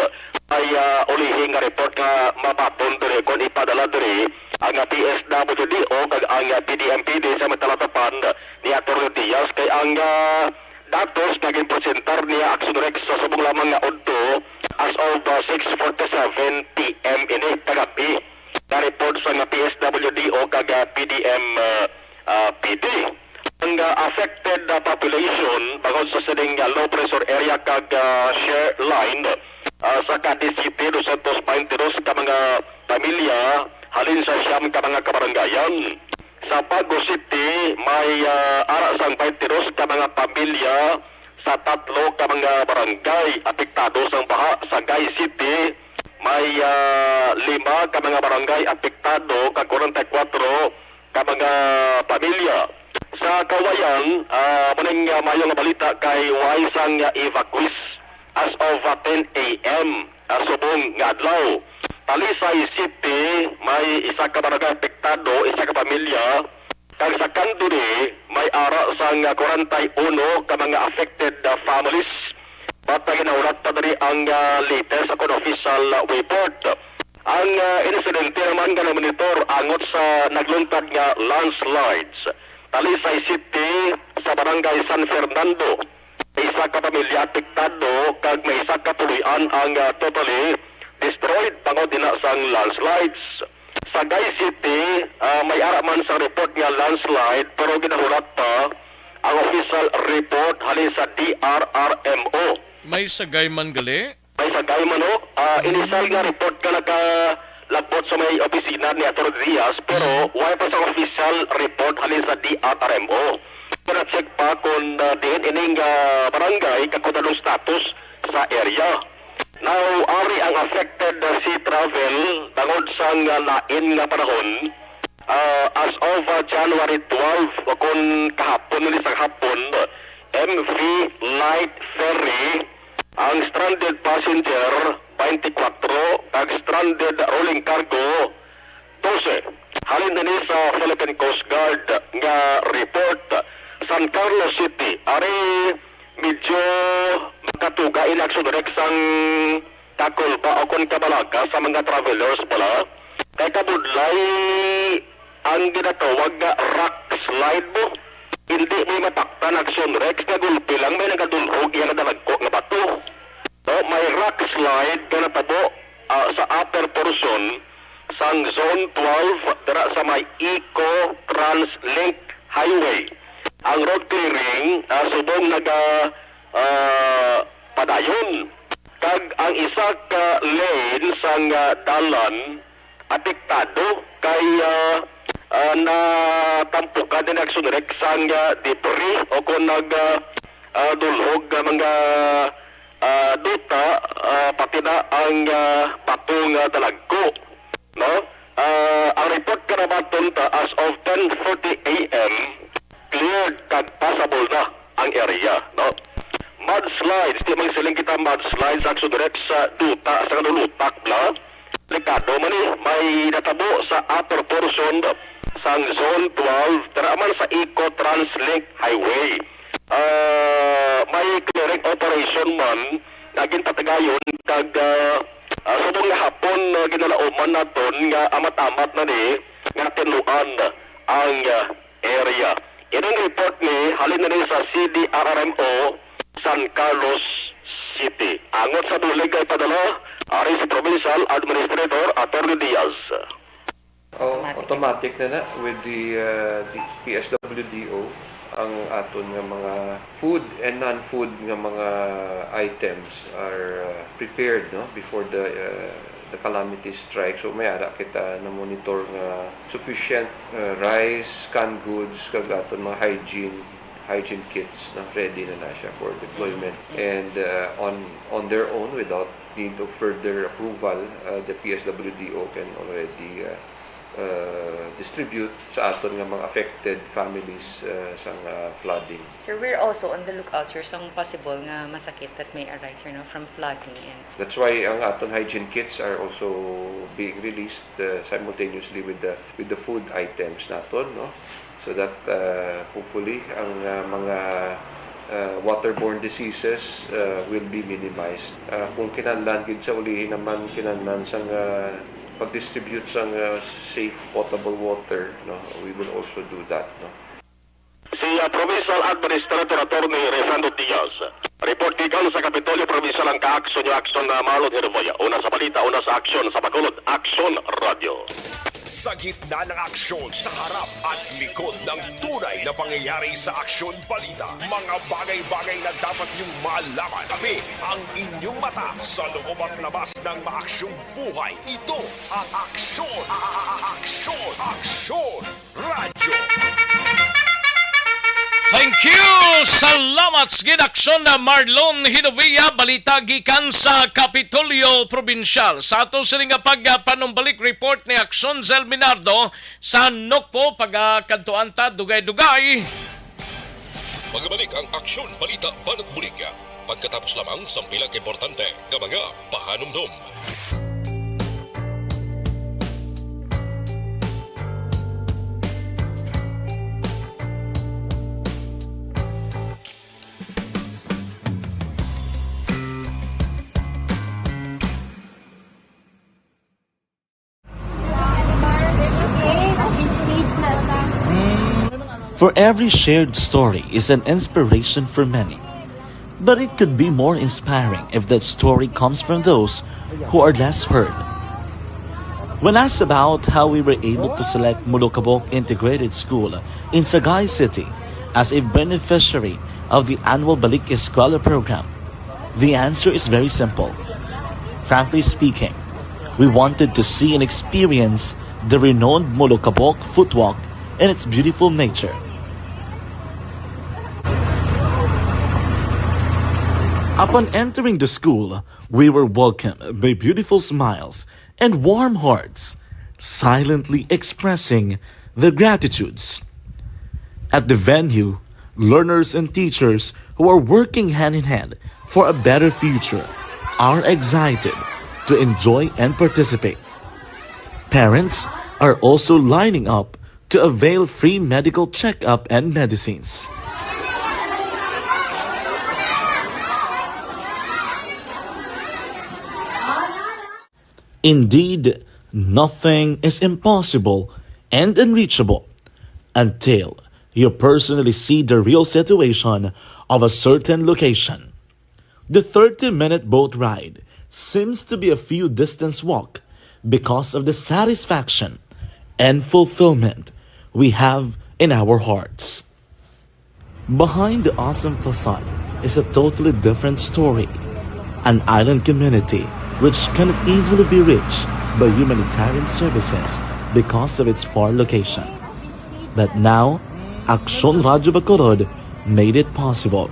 ay, ah, ulihi nga report nga mabaton diri kon ipadala diri ang, ah, P S W D o kag ang, ah, P D M P D sa may talatapan ni Attorney Diaz kay ang, ah, datos nga ginpresentar niya Aksyon Rex sa subong lamang nga udto as of, ah, six forty-seven P M ini kagab-i. Nga report sa nga P S W D o kag, ah, P D M, ah, ah, P D. Ang, ah, affected, ah, population bangod sa sining, ah, low pressure area kag, ah, shear line, ah, sa Cadiz City, dosyentos baynte dos ka mga pamilya halin sa siyam ka mga kabarangayan. Sa Bago City, may, ah, ara sang baynte dos ka mga pamilya sa tatlo ka mga barangay apektado sang baha. Sa Sagay City, may, ah, lima ka mga barangay apektado kag kwarenta y kuwatro ka mga pamilya. Sa Cauayan, ah, muning, ah, maayo nga balita kay way sang, ah, evacuees as of, ah, ten A M, ah, subong nga adlaw. Talisay City, may isa ka barangay apektado, isa ka pamilya. Kag sa Candoni, may ara sang, ah, kwarenta y uno ka mga affected, ah, families. Matag ginahulat pa diri ang, ah, latest sa kon official, ah, report. Ang, ah, insidente naman nga namonitor angot sa nagluntad nga landslides. Talisay City sa Barangay San Fernando. May isa ka pamilya apektado kag may isa ka puloy-an ang, ah, totally destroyed bangod dinha sang landslides. Sa Sagay City, ah, may ara man sa report nga landslide pero ginahulat pa ang official report halin sa D R R M O. May sagay man gali? May sagay man, no? Ah, inisal nga report nga nakalabot sa may opisina ni Attorney Diaz, pero, mm, way pa sa official report halin sa D R R M O. Pero check pa kung, ah, diin ining, ah, barangay kag kung anong status sa area. Now, ari ang affected, uh, sea travel tungod sang, uh, lain nga panahon. Uh, as of, uh, January twelve, o kon kahapon, nili sa hapon, M V Light Ferry, ang stranded passenger, twenty-four, kag stranded rolling cargo, dose. Halin ini sa Philippine Coast Guard nga report, San Carlos City. Ari, medyo makatuga in action direct sang kakulba o kon kabalaka sa mga travelers bala. Kay kabudlay ang ginatawag nga rock slide mo. Hindi mo mataktan action direct nga gulpi lang may nagadulhog iya nga dalagko nga bato. No, may rock slide nga natabo, ah, sa upper portion sang Zone twelve dira sa may Eco Translink Highway. Ang road clearing, ah, subong naga, ah, padayon, kag ang isa ka lane sang, ah, dalan apektado kay, ah, ah, natampukan din action direct sang, ah, debris o kung nag, ah, ah, dulhog nga mga, ah, duta, ah, pati na ang, ah, bato nga dalagko, no? Ah, ang report karabaton ta as of ten forty A M, cleared kag passable na ang area, no? Mudslides, di man siling kita mudslides, action direct sa duta, sa kalulutak bala. Delikado man ni, may natabo sa upper portion sang Zone twelve, dira man sa Eco Translink Highway. Ah, may clearing operation man nga ginpatigayon kag, ah, ah, subong nga hapon, ah, ginalauman naton nga amat-amat na ni nga tinluan ang, ah, area. Ining report ni halin na ni sa C D R R M O San Carlos City. Angot sa bulig ay padala ari sa Provincial Administrator Attorney Diaz. Oh, automatic na na with the, uh, the P S W D O ang aton nga mga food and non-food nga mga items are, uh, prepared, no, before the, uh, the calamity strike. So may ara kita na monitor nga sufficient, uh, rice, canned goods, kag aton mga hygiene hygiene kits, no, ready na na siya for deployment. And, uh, on on their own, without need of further approval, uh, the P S W D O can already, uh, uh, distribute sa aton nga mga affected families, uh, sang, uh, flooding. Sir, we're also on the lookout, sir, sa possible nga masakit that may arise, sir, no, from flooding and That's why ang aton hygiene kits are also being released, uh, simultaneously with the, with the food items naton, no? So that, uh, hopefully ang, uh, mga, uh, waterborne diseases, uh, will be minimized. Uh, kung kinahanglan gid sa ulihi naman, kinahanglan sang, uh, pag-distribute sang, uh, safe potable water, no? We will also do that, no? Si, uh, Provincial Administrator Attorney Resando Diaz. Report gikan sa Kapitolyo Provincial ang kaaksyon niyo, Aksyon na Marlon Herboya. Una sa balita, una sa aksyon, sa Bacolod, Aksyon Radio. Sa gitna ng aksyon, sa harap at likod ng tunay na pangyayari sa Aksyon Balita, mga bagay-bagay na dapat niyong malaman. Kami ang inyong mata sa loob at labas ng maaksyong buhay. Ito ang Aksyon, a-, a-, a-, Aksyon, Aksyon Radyo. Thank you! Salamat sa gid, Aksyon na Marlon Hinovia. Balita gikan sa Kapitolyo Probinsyal. Sa ato sini nga pagpanumbalik, report ni Aksyon Zel Minardo sa Nokpo. Pagakadtuan ta dugay-dugay. Magabalik ang Aksyon Balita Banat Bulig pagkatapos lamang sang pila ka importante nga mga pahanumdom. For every shared story is an inspiration for many. But it could be more inspiring if that story comes from those who are less heard. When asked about how we were able to select Molokabok Integrated School in Sagay City as a beneficiary of the annual Balik Eskwela program, the answer is very simple. Frankly speaking, we wanted to see and experience the renowned Molokabok Footwalk and its beautiful nature. Upon entering the school, we were welcomed by beautiful smiles and warm hearts, silently expressing their gratitudes. At the venue, learners and teachers who are working hand in hand for a better future are excited to enjoy and participate. Parents are also lining up to avail free medical checkup and medicines. Indeed, nothing is impossible and unreachable until you personally see the real situation of a certain location. The thirty-minute boat ride seems to be a few distance walk because of the satisfaction and fulfillment we have in our hearts. Behind the awesome facade is a totally different story, an island community which cannot easily be reached by humanitarian services because of its far location. But now, Aksyon Radyo Bacolod made it possible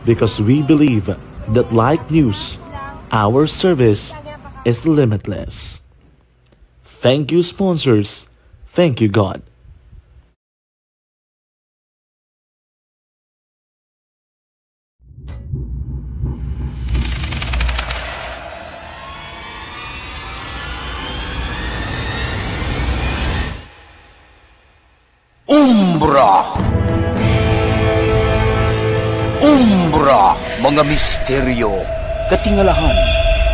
because we believe that, like news, our service is limitless. Thank you, sponsors. Thank you, God. Umbra. Umbra, mga misteryo, katingalahan,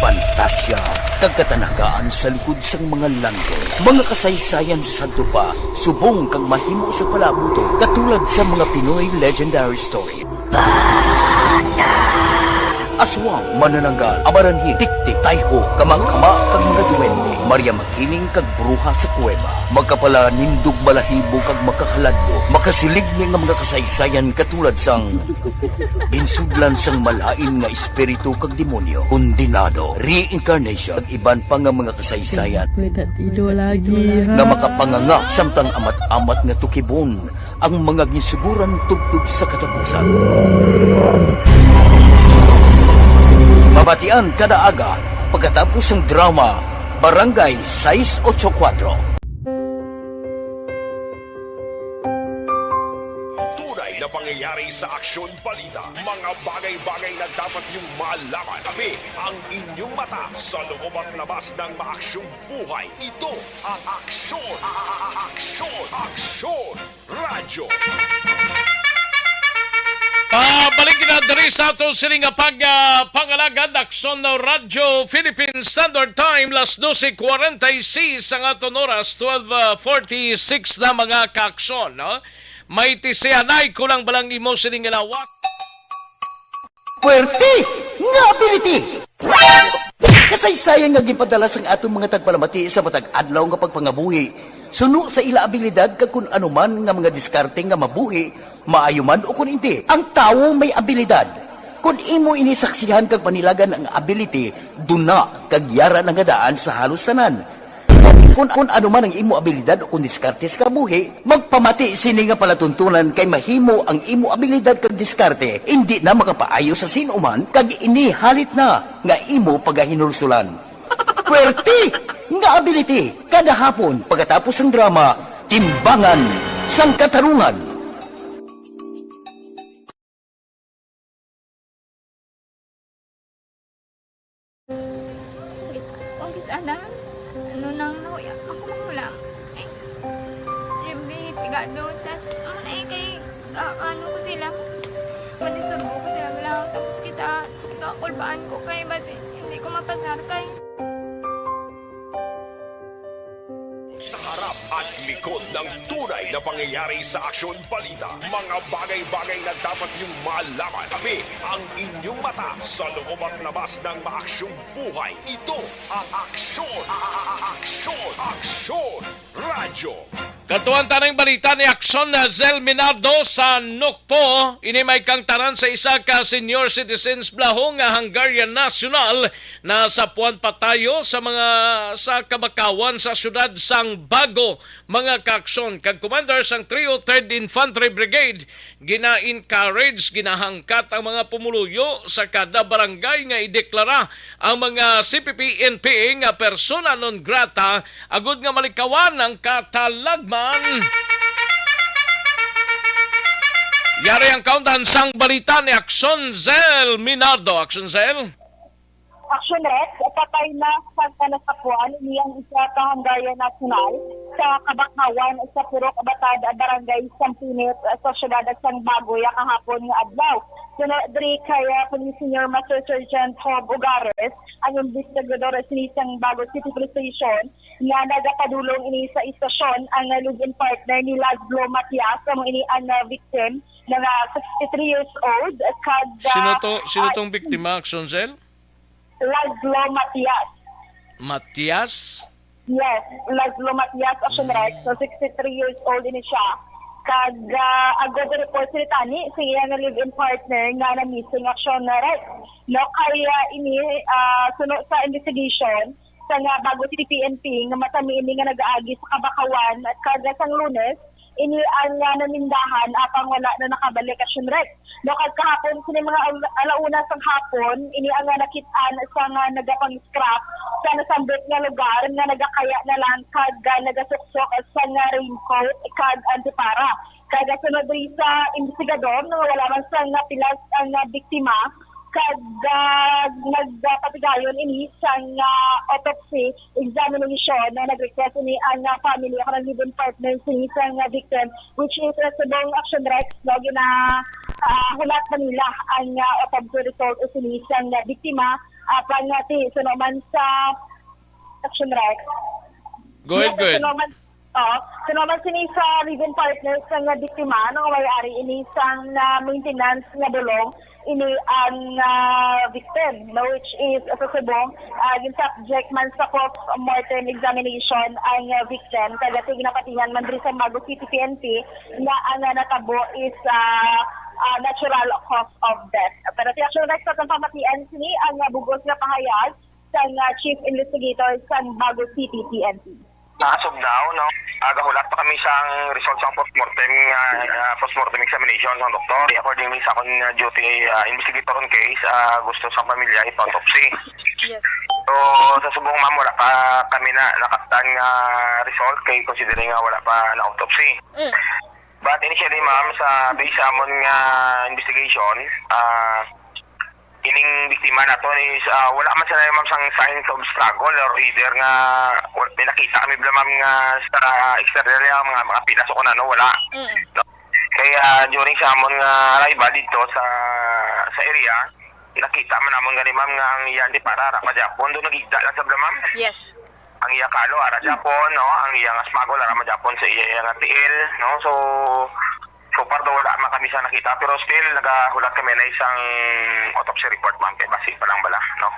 pantasya, kag katanagaan sa likod sang mga landong. Mga kasaysayan sa sadto pa, subong kag mahimo sa palaabuton, katulad sa mga Pinoy legendary story. Aswang, manananggal, amaranhit, tiktik, tayho, kamangkama, kag mga duwende, Maria Makiling kag bruha sa kuweba, makapalanindog balahibo kag makahaladlo, makasiligni nga mga kasaysayan katulad sang ginsudlan sang malain nga espiritu kag demonyo, kondenado, reincarnation, kag iban pa nga mga kasaysayan May tatido lagi, ha? nga makapanganga samtang amat-amat nga tukibon ang mga ginsuguran tubtob sa katapusan. Mabatian kada aga pagkatapos sang drama Barangay sais ocho kuwatro. Tunay na pangyayari sa aksyon balita. Mga bagay-bagay na dapat niyong malaman. Kami ang inyong mata sa loob at labas ng maaksyong buhay. Ito ang Aksyon, a-, a-, a-, Aksyon, Aksyon Radyo. Pabalik na diri sa aton sini nga pag, ah, pangalagad, Aksyon Radyo Philippine Standard Time, las doce cuarenta y seis ang aton oras, twelve forty-six na, mga kaaksyon, no? May tisianay ko lang balang imo sining nga lawas. Puwerte nga ability! Kasaysayan nga ginpadala sang aton mga tagpalamati sa matag adlaw nga pagpangabuhi, suno sa ila abilidad kag kun ano man nga mga diskarte nga mabuhi, maayo man o kun indi. Ang tawo may abilidad. Kun imo ini saksihan kag panilagan ang ability, duna kag yara na nga daan sa halos tanan. Kun, kun ano man ang imo abilidad o kun diskarte sa kabuhi, magpamati sini nga palatuntunan kay mahimo ang imo abilidad kag diskarte indi na makapaayo sa sin-o man kag ini halit na nga imo pagahinulsulan. Puwerte nga ability kada hapon pagkatapos sang drama, Timbangan sang Katarungan. Kung kis-, kung kis-, ana, ano nang nahuya, ako man lang. Ay, siyempre, pigado, tas, ano na eh, kay, ah, ano ko sila, manisurbo ko sila lang, tapos kita, kakulbaan ko kay, basi, hindi ko mapasar kay. Sa harap at likod ng tunay na pangyayari sa aksyon balita, mga bagay-bagay na dapat niyong malaman. Kami ang inyong mata sa loob at labas ng maaksyong buhay. Ito ang Aksyon, a-, a-, a-, Aksyon, Aksyon Radyo. Katuan ta ning balita ni Aksyon na Zel Minardo sa Nukpo. Ini may kangtanan sa isa ka senior citizens Blaho nga Hungarian national na sa puan patayo sa mga sa kabakawan sa siyudad sang Bago, mga kaaksyon kag commander sang three oh third Infantry Brigade. Gina-encourage, ginahangkat ang mga pumuluyo sa kada barangay nga ideklara ang mga C P P N P A nga persona non grata agud nga malikawan ang katalagman. Yari ang kauntan sang balita ni Aksyon Zel Minardo. Aksyon Zel. Action Rex, patay na sa kanasapuan ini ang isa ka Hungarian national sa Kabakhawan sa Purok Batad, Barangay Sampinit, sa siyudad sang Bagoya kahapon nga adlaw. Suno diri kay ah, Police Senior Master Sergeant Hob Ugares, ang investigador sini sang Bago City Police Station, nga nagapadulong ini sa istasyon ang live-in partner ni Laszlo Matias, amo ini ang ah, victim na nga sixty-three years old, kag Sino ah, to? Sino ah, tong biktima, Aksyon Zel? Laszlo Matias. Matias? Yes, Laszlo Matias Action Rex, so sixty-three years old ini siya. Kag ah, agod report sila tani sa iya nga live-in partner nga na missing Action Rex. No, kaya ini ah, suno sa investigation sa nga Bago City P N P nga matami ini nga nagaagi sa Kabakawan at kag sang Lunes, ini ang ah, nanindahan apang wala na nakabalik Action Rex. No, kag kahapon sini mga al- alauna sang hapon, ini ang ah, nakit-an sa nga nagapang-scrap sa nasambit nga lugar nga nagakaya na lang kag ah, nagasuksok sa nga raincoat kag antipara. Kag ah, sunod diri sa investigador, no, wala man sang napilas ang ah, biktima kag ah, nagpatigayon ini sang ah, autopsy examination na nag-request ini ang ah, family o kanang live-in partner sini sang ah, victim, which is ah, subong Action Rex, no, gina ah, hulat na nila ang ah, autopsy result sini sang ah, biktima. Apang ah, ti suno man sa Action Rex. Go ahead, Yes, go ahead. Suno man, oh, suno man sini sa live-in partner sang ah, biktima, no, may ari ini sang ah, maintenance nga bulong ini ang ah, victim, no, which is sa subong ah, gin-subject man sa post-mortem examination ang ah, victim, kag ginapatihan man diri sa Bago City P N P nga ang ah, natabo is ah, ah, natural cause of death. Pero ti Action Rex, sa atong pamatian sini ang ah, bug-os nga pahayag sang ah, chief investigator sang Bago City P N P. As of now, no, ah, gahulat pa kami sang result sang postmortem nga ah, postmortem examination sang doktor. Accordingly sa akon nga duty ah, investigator on case, ah, gusto sang pamilya ipa-autopsy. Yes. So, sa subong, ma'am, wala pa kami na nakaptan nga result kay considering nga wala pa na autopsy. Mm. But initially, ma'am, sa base sa amon nga investigation, ah, ining biktima nato is ah, wala man sila, ma'am, sang signs of struggle or either nga wal- may nakita kami bala, ma'am, nga sa exterior niya, mga, mga pilas o kung ano, wala. Mm. No? Kaya during sa amon nga arrival dito sa sa area, nakita man namon gani, ma'am, nga ang iya antipara ara pa gyapon, do nagigda lang sa bala, ma'am. Yes. Ang iya kalo ara gyapon, no? Ang iya nga smuggle ara man gyapon sa iya, iya nga tiil, no? So, so far do wala man kami sa nakita, pero still nagahulat kami na isang autopsy report, ma'am, kay basi pa lang bala, no?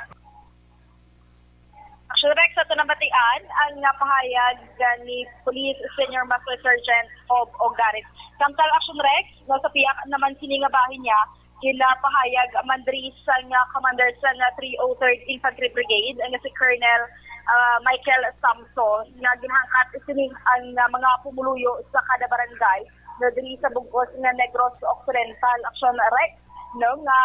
Action Rex, sa ato nabatian ang nga pahayag ni Police Senior Master Sergeant Hob Ogares. Samtang Action Rex, no, sa piyak naman sini nga bahin niya, ginapahayag man diri sa nga commander sa nga three oh third Infantry Brigade nga si Colonel ah, Michael Samson nga ginahangkat sini ang ah, mga pumuluyo sa kada barangay na diri sa bug-os nga Negros Occidental, Action Rex, no, nga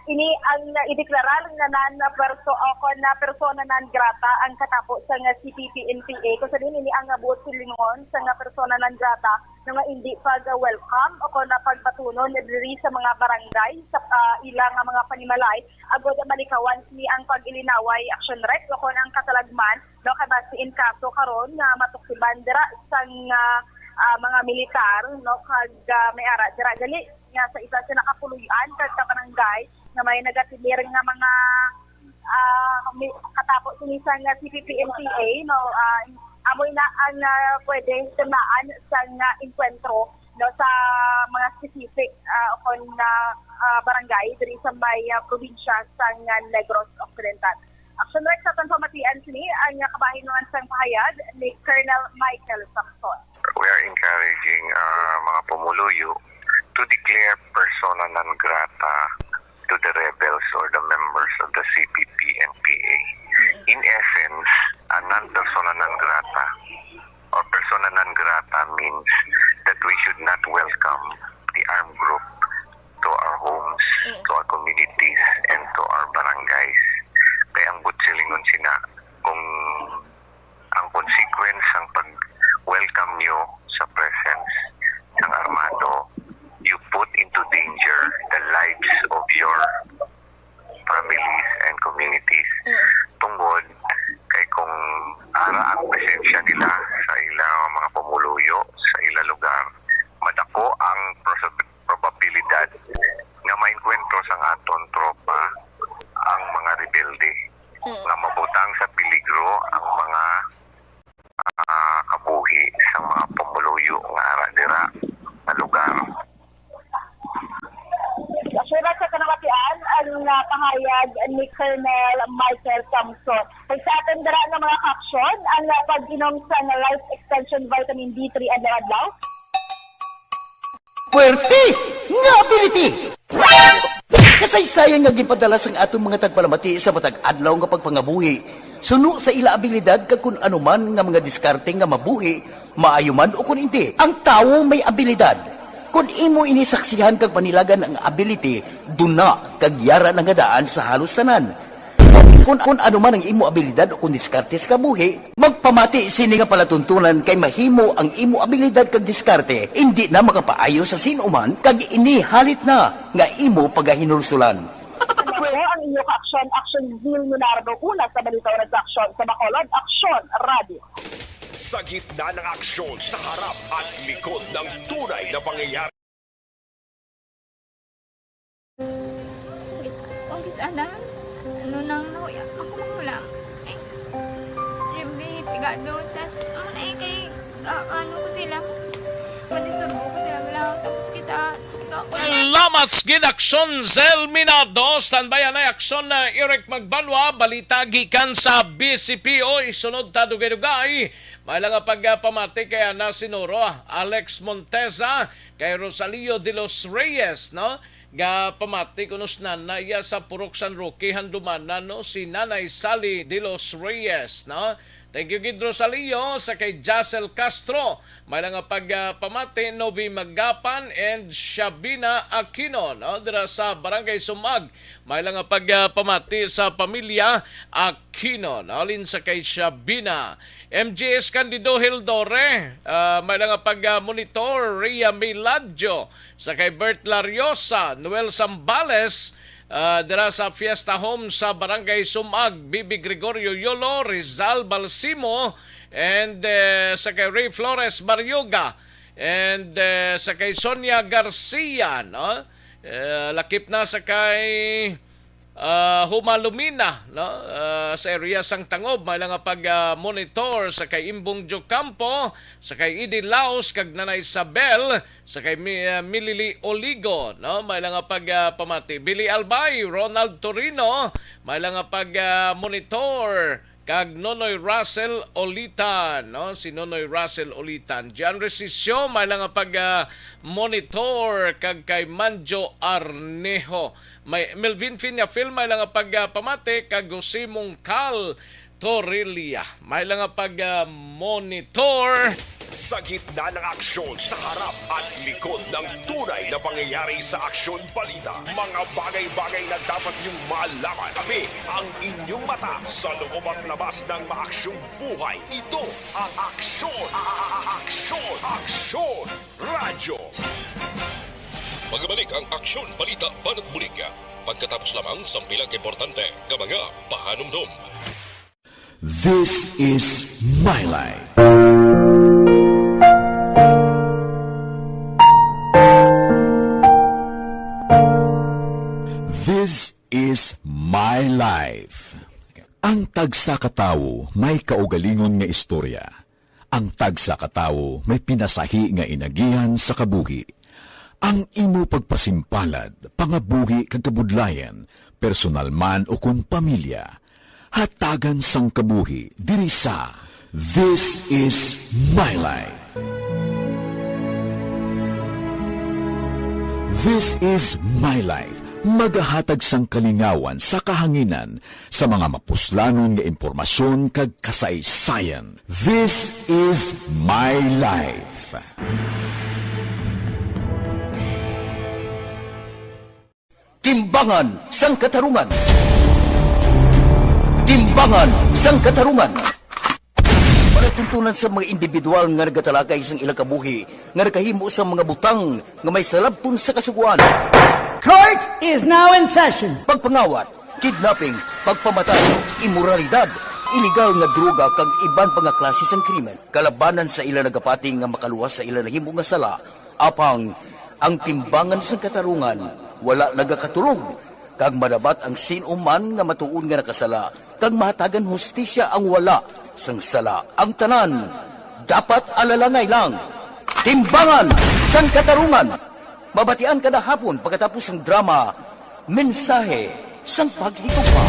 ini ang ah, ideklarar nga nan perso o kon na persona non grata ang katapo sa nga C P P N P A, kung sa diin ini ang ah, buot silingon sa nga persona non grata nga indi pag-welcome o kon na pagbatunon diri sa mga barangay sa ah, ila nga mga panimalay agud malikawan sini ang pag-ilinaway, Action Rex, o kon ang katalagman, no, kay basi in kaso karon nga matukiban dira sang ah, ah, mga militar, no, kag ah, may ara dira gali nga sa isa sa nakapuloy-an kag kabarangay nga may nagatilir nga mga ah, mi- katapo sini sang C P P N P A, no, ah, amo na ang ah, pwede tunaan sang ah, engkwentro, no, sa mga specific ah, o kon ah, ah, barangay diri sa may ah, probinsya sang ah, Negros Occidental. Action Rex, sa aton pamatian sini ang ah, kabahin naman sang pahayag ni Colonel Michael Samson. We We are encouraging, ah, mga pumuluyo to declare persona non grata to the rebels or the members of the C P P and P A. In essence, a non-persona non grata or persona non grata means that we should not welcome the armed group to our homes, to our communities, and to our barangays. Kaya ang buot silingon sina, kung ang consequence sang pag-welcome nyo sa presence ng armado, you put into danger the lives of your families and communities. Tungod kay kung ara ang presensya nila sa ilang mga pumuluyo, sa ilang lugar, madako ang pros-, probabilidad nga maengkwentro sang aton tropa ang mga rebelde, nga mabutang sa peligro ang mga, ah, kabuhi sang mga pumuluyo nga ara dira sa lugar. Sulat sa kanawatian ang, ah, pahayag ni Colonel Michael Samson. Kay sa aton dira nga mga kaaksyon, ang, ah, pag-inom sang Life Extension Vitamin D three adlaw-adlaw. Puwerte nga ability! Kasaysayan nga ginpadala sang aton mga tagpalamati sa matag adlaw nga pagpangabuhi, suno sa ila abilidad kag kun ano man nga mga diskarte nga mabuhi, maayo man o kun indi. Ang tawo may abilidad. Kun imo ini saksihan kag panilagan ang ability, duna kag yara na nga daan sa halos tanan. Kun, kun ano man ang imo abilidad o kun diskarte sa kabuhi, magpamati sini nga palatuntunan kay mahimo ang imo abilidad kag diskarte indi na makapaayo sa sin-o man kag ini halit na nga imo pagahinulsulan. Ako ang inyo ka-aksyon, Aksyon Zil Minardo, una sa balita, una sa aksyon sa Bacolod, Aksyon Radio. Sa gitna ng aksyon, sa harap at likod ng tunay na pangyayari. Kung kis-, kung kis-, ana, ano nang nahuya, ako makulang. Ay, siyempre, pigado, tas, ano na eh, kay, ah, ano ko sila, pwede surbo ko sila, wala, tapos kita, Salamat sa gid, Aksyon Zil Minardo. Standby anay, Aksyon na Eric Magbanwa. Balita gikan sa B C P O. Isunod ta dugay-dugay. May lang nga pagpamati kay ana si Noro Alex Monteza, kay Rosalio de los Reyes, no? Ga pamati kuno si nanay iya sa Purok San Roque, Handumanan, no? Si Nanay Sally de los Reyes, no? Thank you gid, Rosalio, sa kay Jacel Castro. May lang nga pag, ah, pamati, Novi Magapan and Shabina Aquino, no? Dira sa Barangay Sumag. May lang nga pag, ah, pamati sa pamilya Aquino, no? Halin sa kay Shabina. M J S Candido Hildore, ah, may lang nga pag, ah, monitor, Rhea Miladjo, sa kay Bert Lariosa, Noel Sambales, ah, dira sa Fiesta Home sa Barangay Sumag, Bibi Gregorio Yolo, Rizal Balsimo, and, eh, sa kay Ray Flores Barioga, and, eh, sa kay Sonia Garcia, no? Eh, lakip na sa kay, ah, Huma Lumina, no? Ah, sa area sang Tangob, may lang nga pag, ah, monitor sa kay Imbong Jocampo, sa kay Idi Laos, kag Nanay Isabel, sa kay Mi-, ah, Milili Oligo, no? May lang nga pag, ah, pamati. Billy Albay, Ronald Torino, may lang nga pag, ah, monitor, kag Nonoy Russell Olitan, no? Si Nonoy Russell Olitan. John Resisio, may lang nga pag, ah, monitor, kag kay Manjo Arnejo. May Melvin Finiafil, may lang nga pag, ah, pamati, kag Jose Mongcal Torrelia. May lang nga pag, ah, monitor. Sa gitna ng aksyon, sa harap at likod ng tunay na pangyayari sa Aksyon Balita, mga bagay-bagay na dapat niyong malaman. Kami ang inyong mata sa loob at labas ng maaksyong buhay. Ito ang Aksyon, a-, a-, a-, Aksyon, Aksyon Radyo. Magbalik ang Aksyon Balita Banat Bulig pagkatapos lamang sang pila ka importante nga mga pahanumdom. This is My Life. This is My Life. Ang tagsa ka tawo may kaugalingon nga istorya. Ang tagsa ka tawo may pinasahi nga inagihan sa kabuhi. Ang imo pagpasimpalad, pangabuhi kag kabudlayan, personal man ukon pamilya, hatagan sang kabuhi diri sa This Is My Life. This is My Life, magahatag sang kalingawan sa kahanginan sa mga mapuslanon nga impormasyon kag kasaysayan. This is My Life. Timbangan sang Katarungan. Timbangan sang Katarungan. Palatuntunan sa mga individual nga nagatalakay sang ilang kabuhi nga nakahimo sang mga butang nga may salabton sa Kasugoan. Court is now in session. Pagpangawat, kidnapping, pagpamatay, imoralidad, iligal nga droga kag iban pa nga klase sang krimen. Kalabanan sa ila nagapati nga makaluwas sa ila nahimo nga sala, apang ang Timbangan sang Katarungan wala nagakatulog, kag madabat ang sin-o man nga matuod nga nakasala, kag mahatagan hustisya ang wala sang sala. Ang tanan dapat alalangay lang. Timbangan sang Katarungan. Mabatian kada hapon pagkatapos sang drama, Mensahe sang Paghigugma.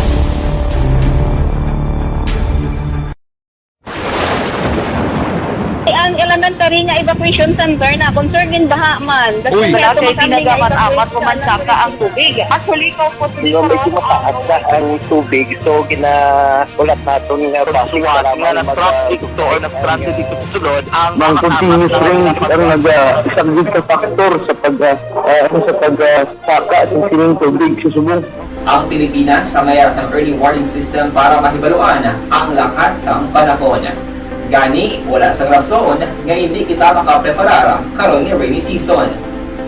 Ang elementary nga evacuation center na concerned in baha man. Uy! Wala kay ginagamat-amat o mansaka ang tubig. Actually, ikaw po, Hindi, medyo mataas na ang tubig. So, gina-, ulat naton nga base nga nag-traffic to or nag-transit dito sa sulod ang Ang continuous rain ang nag-, ah, isang big factor sa pag, ah, ah, ano, sa pag, ah, saka sa sining tubig sa subong. Ang Pilipinas ang mayara sang early warning system para mahibaluan ang lakat sang panahon. Gani, wala sang rason nga indi kita makapreparar karon nga rainy season.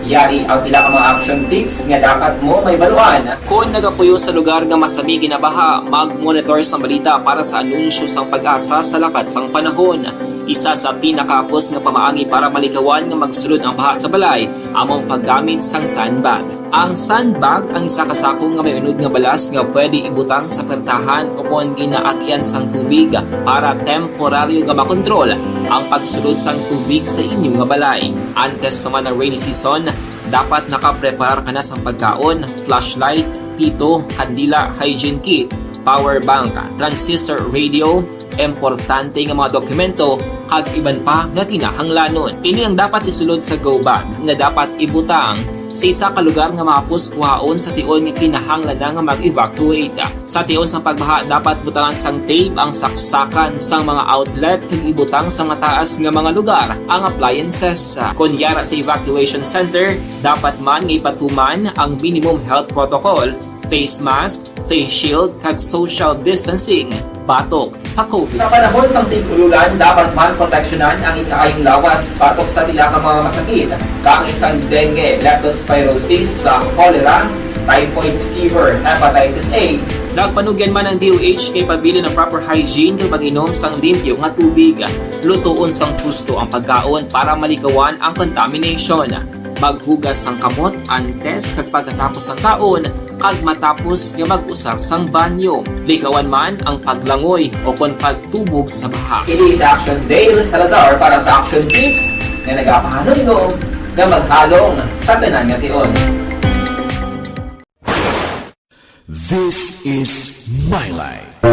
Yari ang pila ka mga action tips nga dapat mo mahibaluan. Kon nagapuyo sa lugar nga masami ginabaha, mag-monitor sang balita para sa anunsyo sang PAGASA sa lakat sang panahon. Isa sa pinakahapos nga pamaagi para malikawan nga magsulod ang baha sa balay amo ang paggamit sang sandbag. Ang sandbag ang isa ka sako nga may unod nga balas nga pwede ibutang sa pertahan o kon ginaagian sang tubig para temporaryo nga makontrol ang pagsulod sang tubig sa inyo nga balay. Antes pa man ang rainy season, dapat nakapreparar ka na sang pagkaon, flashlight, pito, kandila, hygiene kit, power bank, transistor radio, importante nga mga dokumento, kag iban pa nga kinahanglanon. Ini ang dapat isulod sa go bag nga dapat ibutang sa isa ka lugar nga mahapos kuhaon sa tion nga kinahanglan na nga mag-evacuate. Sa tion sang pagbaha, dapat butangan sang tape ang saksakan sang mga outlet kag ibutang sa mataas nga mga lugar ang appliances. Kon yara sa evacuation center, dapat man nga ipatuman ang minimum health protocol, face mask, face shield, kag social distancing batok sa COVID. Sa panahon sang tig-ululan, dapat man proteksyonan ang ikaayong lawas batok sa pila ka mga masakit, kaangay sang dengue, leptospirosis, sa cholera, typhoid fever, hepatitis A. Nagpanugyan man ang D O H nga ipabilin ang proper hygiene kag pag-inom sang limpyo nga tubig, lutoon sang husto ang pagkaon para malikawan ang contamination. Maghugas sang kamot antes kag pagkatapos sang kaon kag matapos nga mag-usar sang banyo. Likawan man ang paglangoy o kon pagtubog sa baha. Kini si Action Dale Salazar para sa Action Tips nga nagapahanumdom nga maghalong sa tanan nga tion. This is My Life.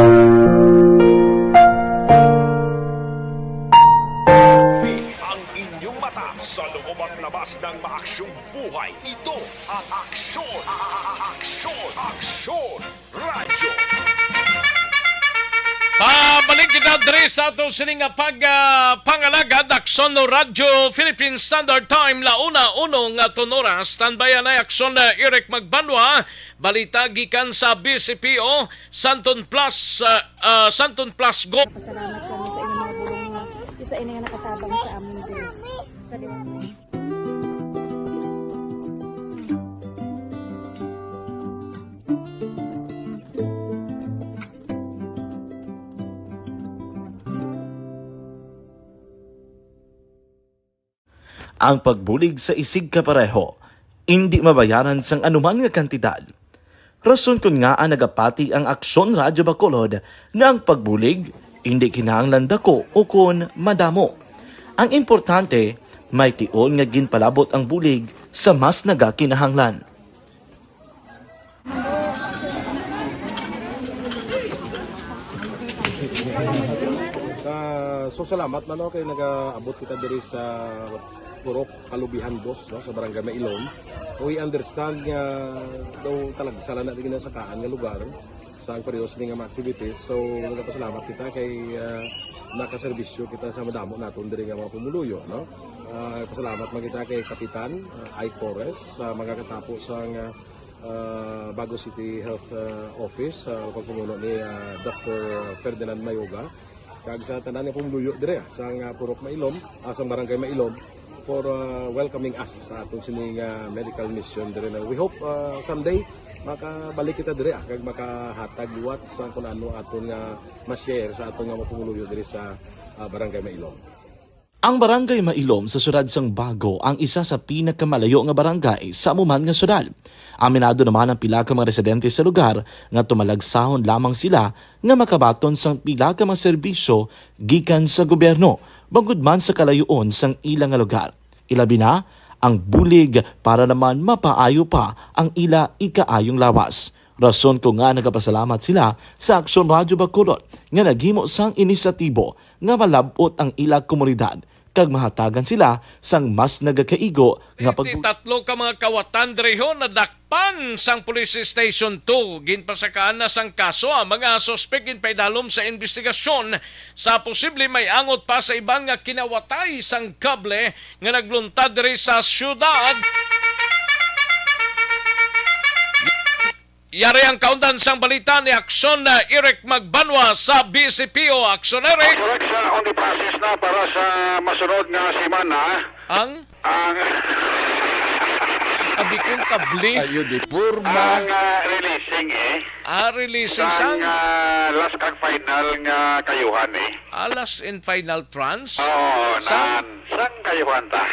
Ang inyong mata sa loob at labas ng maaksyong buhay. Ito ang Aksyon, Aksyon, Aksyon Radyo. Pabalik kita diri sa ato sini nga pag, ah, pangalagad, Aksyon Radyo, Philippine Standard Time, la una uno nga tonoras. Standby anay Aksyon, ah, Eric Magbanwa. Balita gikan sa B C P O, Santon Plus, ah, ah, Santon Plus Go. Pasalamat kami sa inyong mga bulong nga isa ini nga nakatabang sa amon din. Sa liwanag. Ang pagbulig sa isigkapareho, indi mabayaran sang anuman nga kantidad. Rason kon ngaa nagapati ang Aksyon Radyo Bacolod nga ang pagbulig indi kinahanglan dako ukon madamo. Ang importante, may tion nga ginpalabot ang bulig sa mas nagakinahanglan. Ah, so, salamat man, no, kay nagaabot kita diri sa Purok Kalubihan, boss, no, sa Barangay Mailom. We understand nga daw talagsa lang na din sa kaan nga lugar sa ang periods ni nga mga activities. So, nagpasalamat kita kay, ah, nakaserbisyo kita sa madamo naton diri nga mga pumuluyo, no? Ah, pasalamat man kita kay Kapitan, ah, Ike Torres sa mga katapo sa nga, ah, Bago City Health, ah, Office, sa pagpamuno ni, ah, Doctor Ferdinand Mayoga. Kag sa tanan nga pumuluyo dire, ah, sang, ah, Purok Mailom, ah, sang Barangay Mailom, for, ah, welcoming us sa aton sini nga medical mission dire na. We hope, ah, someday makabalik kita dire, ah, kag makahatag liwat sa kung ano aton nga ma-share sa aton nga mga pumuluyo dire sa, ah, Barangay Mailom. Ang Barangay Mailom sa siyudad sang Bago ang isa sa pinakamalayo nga barangay sa amo man nga siyudad. Aminado naman ang pila ka mga residente sa lugar nga tumalagsahon lamang sila nga makabaton sang pila ka mga serbisyo gikan sa gobyerno, bangod man sa kalayoon sang ila nga lugar. Ilabi na ang bulig para naman mapaayo pa ang ila ikaayong lawas. Rason ko nga nagapasalamat sila sa Aksyon Radyo Bacolod nga naghimo sang inisyatibo nga malab-ot ang ila komunidad kag mahatagan sila sang mas nagakaigo nga Ti pagbu- tatlo ka mga kawatan diriho nadakpan sang Police Station two. Ginpasakaan na sang kaso ang mga suspek, ginpaidalom sa investigasyon sa posible may angot pa sa iban nga kinawatay sang kable nga nagluntad diri sa syudad. Yari ang kaundan sang balita ni Aksyon na Eric Magbanwa sa B C P O. Aksyon, Eric. Correct, sa on the process na para sa masunod nga semana. Ang? Ang Abi kong kable. Ayo di purma. Ang, ah, releasing, eh. Ah, releasing sang, sang? Ah, last kag final nga kayuhan, eh. Ah, last and final trans? Oo, sang? Nan, sang kayuhan ta.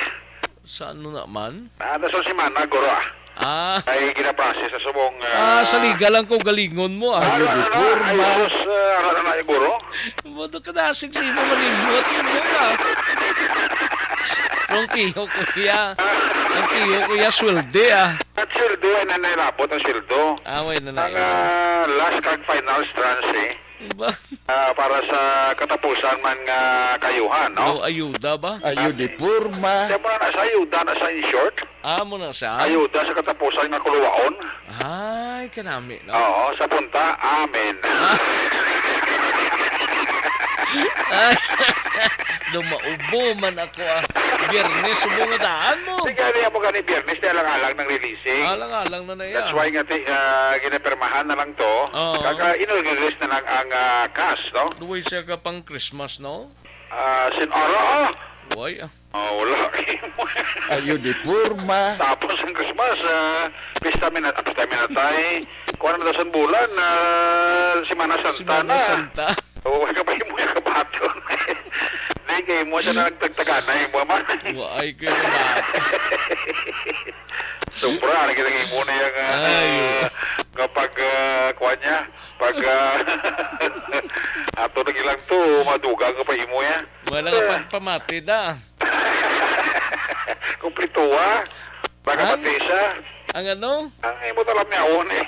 Sa ano naman? Ah, nasa semana, guro, ah. Ah. Ay, ginaprocess sa subong, ah, sa legal lang ko galingon mo, ah. Ayo, di purma. Ay, sus, ah, ano na na, guro? Bodo ka dasig sa imo, malimot. Subong, ah. Pero ang piho ko iya. Ang piho ko iya, sweldo, ah. At sweldo, ay nanay labot ang sweldo. Ah, way na na. Ang, ah, last kag final tranche, eh. Diba? Ah, para sa katapusan man nga kayuhan, no? Daw ayuda ba? Ayo di purma. Kaya mo na sa ayuda na sa in short. Ah, mo na siya? Ayuda sa katapusan nga kuluwaon. Ay, kanami, no? Oo, sa punta, amen. Ah. Ay, daw maubo man ako, ah. Biyernes, subo nga daan mo. Di gani mo gani Biyernes, di alang-alang ng releasing. Alang-alang na na iya. That's why nga, ti-, ah, ginapirmahan na lang to. Oo. Kaka-inaugurate na lang ang, ah, cast, no? Duway siya ka pang Christmas, no? Ah, sin-, ara, ah. Why, ah? Ah, wala. Ayo di purma. Tapos ang Christmas, ah, pista minat-, ah, pista minatay. Kuha na daw sa bulan, ah, Semana Santa Semana na. Santa. Oo, wala ka pa yung mga kabaton. Di kayo mo siya na nagtagtaganay mo, man. Waay kayo na. Sobra, lagi lagi mo na yung, ah, Ay. Kapag, ah, kuha niya, pag, ah, ato na ilang to, madugang ka pa imo ya. Wala nga Eh. pagpamati da. Kumplituwa, Ha? Pagkapatisa. Ang ano? Ang imo talam niya, eh.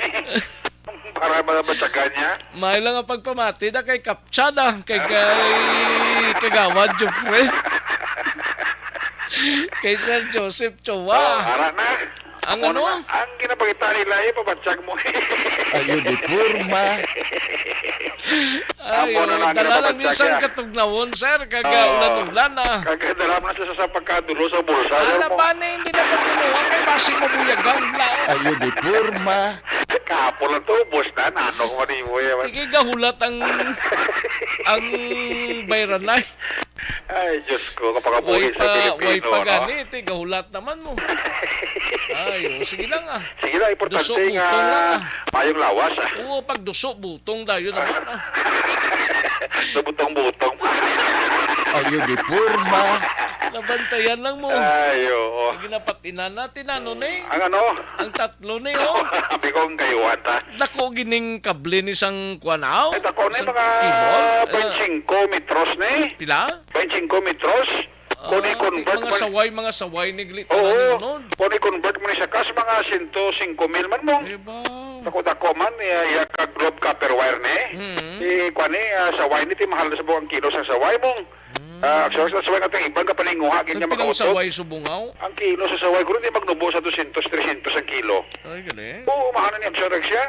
Para mabatyagan niya. May lang ang pagpamati da kay Kaptsada, kay, kay Kagawad Jeffrey. Kay Sir Joseph Chowa. Oh, ara na. Ang Amo ano? Naman, ang ginapakita nila, eh, pabatyag mo. Ayo, di purma. Ay, Amo na oh, lang dala lang ginapabatyag din sang niya. Katugnawon, sir. Kag, ah, Oo. Ulan-ulan, ah. Kag dala mo na sa, sa pagkadulo sa bulsa, sir, Ala mo. Ba na, hindi na pagkunuha kay basig mabuyagan na. Ayo, di purma. Kahapon lang to, ubos na. Nano ko man imo, eh, man. Sige, gahulat ang, ang bayran na. Ay, Diyos ko, kapakabuhi Way sa pa, Pilipino, way pa ano? Gani, ti, gahulat naman mo. Ay, oh, sige lang, ah. Sige lang, importante Duso, nga butong lang, ah. Mayong lawas, ah. Oo, pag duso, butong dayo naman, ah. Nabutong-butong. Ayo, di purma. Nabantayan lang mo. Ay, oo. Lagi na patinan natin, ano, ni? Ang ano? Ang tatlo ni, oh. Abi ko ang kayuhan, ta. Dako gining kable ni sang kuan, aw? Ay, dako ni Sang mga cable? Twenty-five metros ni. Pila? Twenty-five metros. Ah, Kung i-convert mga man saway, mga saway ni glitan Oo. Nun. Kung i-convert mo ni sa kas, mga sento singko mil man mo. Ay, ba? Dako-dako man, iya, iya ka globe copper wire ni. Mm. Di, kuan ni, ah, saway ni, ti mahal na sa buong kilo sa saway mo. Mm. Ah, Action Rex, that's why nga itong iban ka paninguha, So, gid nga makautod. Saway subong, aw? Ang kilo sa saway, guro, di magnubo sa dosyentos, tresyentos ang kilo. Ay, gali. Oo, mahal na ni Action Rex siya.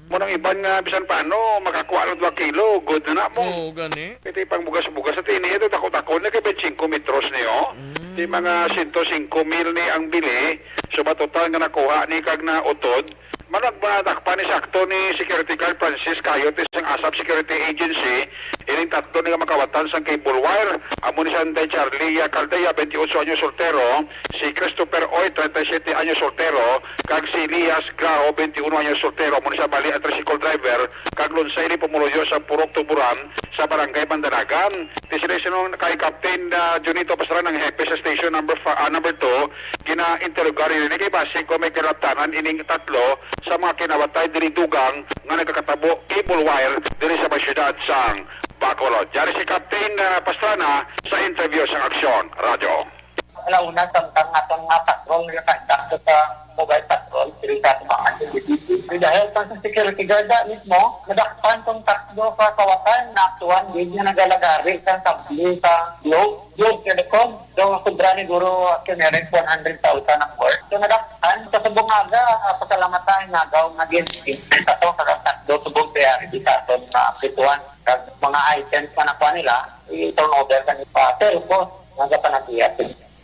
Mo nang iban nga, bisan paano, makakuha lang dua kilo, good na na mo. Oo, gani. Ito pang bugas-bugas. At ini, ito, dako-dako na kay twenty-five metros niyo. Mm. Di mga sento singko mil ni ang bili. So, matotal nga nakuha ni kag nautod, managmadakpan ni sakto ni Security Guard Francis Cayote sang ASAP Security Agency, ining tatlo ni nga makawatan sang cable wire, amo ni Sanday Charlie Caldea, twenty-eight anyos soltero, si Christopher Oy, treinta y siete anyos soltero, kag si Elias Grao, twenty-uno anyos soltero, amo ni sa bali ang tricycle driver, kag Lonsay ni pumuluyo sa Purok Tuburan, sa Barangay Bandanagan. Ti sila sinong kay Captain, ah, Junito Pastrana, ang hepe sa station number fi-, ah, number two, gina-interrogar ini kay basig kung may kalabtanan ining tatlo sa mga kinawatay diri dugang nga nagakatabo cable wire diri sa may siyudad sang Bacolod. Yari si Captain, ah, Pastrana sa interview sang Aksyon Radyo. Alauna, samtang aton nga patrol nga conduct sa mobile patrol diri sa Tubangan, City City. Dahil sa security guard na mismo, nadakpan tong tatlo ka kawatan na aktuan gid nga nagalagari sa tabli sa Globe, Globe Telecom. Daw sobra ni guro, Action Rex, one hundred thousand ang worth. So, nadakpan. Sa subong aga, ah, pasalamat sa inagaw nga gin-, gin-, sa to, sa tatlo, subong kaya, di sa aton, ah, prituan. Kag mga items nga nakuha nila, i-turn over sa, ah, telco, nga gapanaguyat.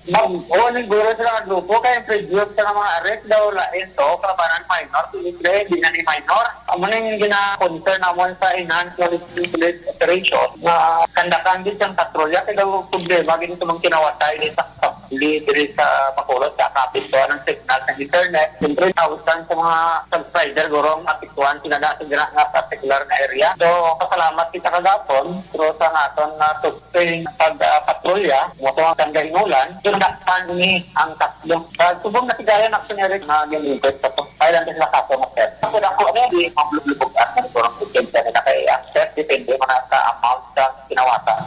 Mag-, o, ning guro sila nga grupo, kay ang previous sa mga arrest daw, lain to, kalabanan minor, tulis, di na ni minor. Amo ning gina-concern namon sa enhanced police, police operation, nga kandakan din siyang patrolya, kay daw problema, gini sa mga kinawatay, din sa tabli, diri sa Bacolod, sa kapit to, ang signal sa internet. Siyempre, thousand sa mga subscriber, guro, ang apektuhan, sila na sa gina-, nga particular na area. So, pasalamat kita kagapon, pero sa naton na Kay pag, ah, patrolya, mo to ang kanggahinulan, kinadakpan ni ang tatlo. Sa subong na sigayan, Action Rex, na ginlingkod pa to. Kailan din nakaso nga, sir? Ako na ko, ano, di mablubog at monitor ang potensya nila kay ang, sir, depende man sa amount sa kinawatan.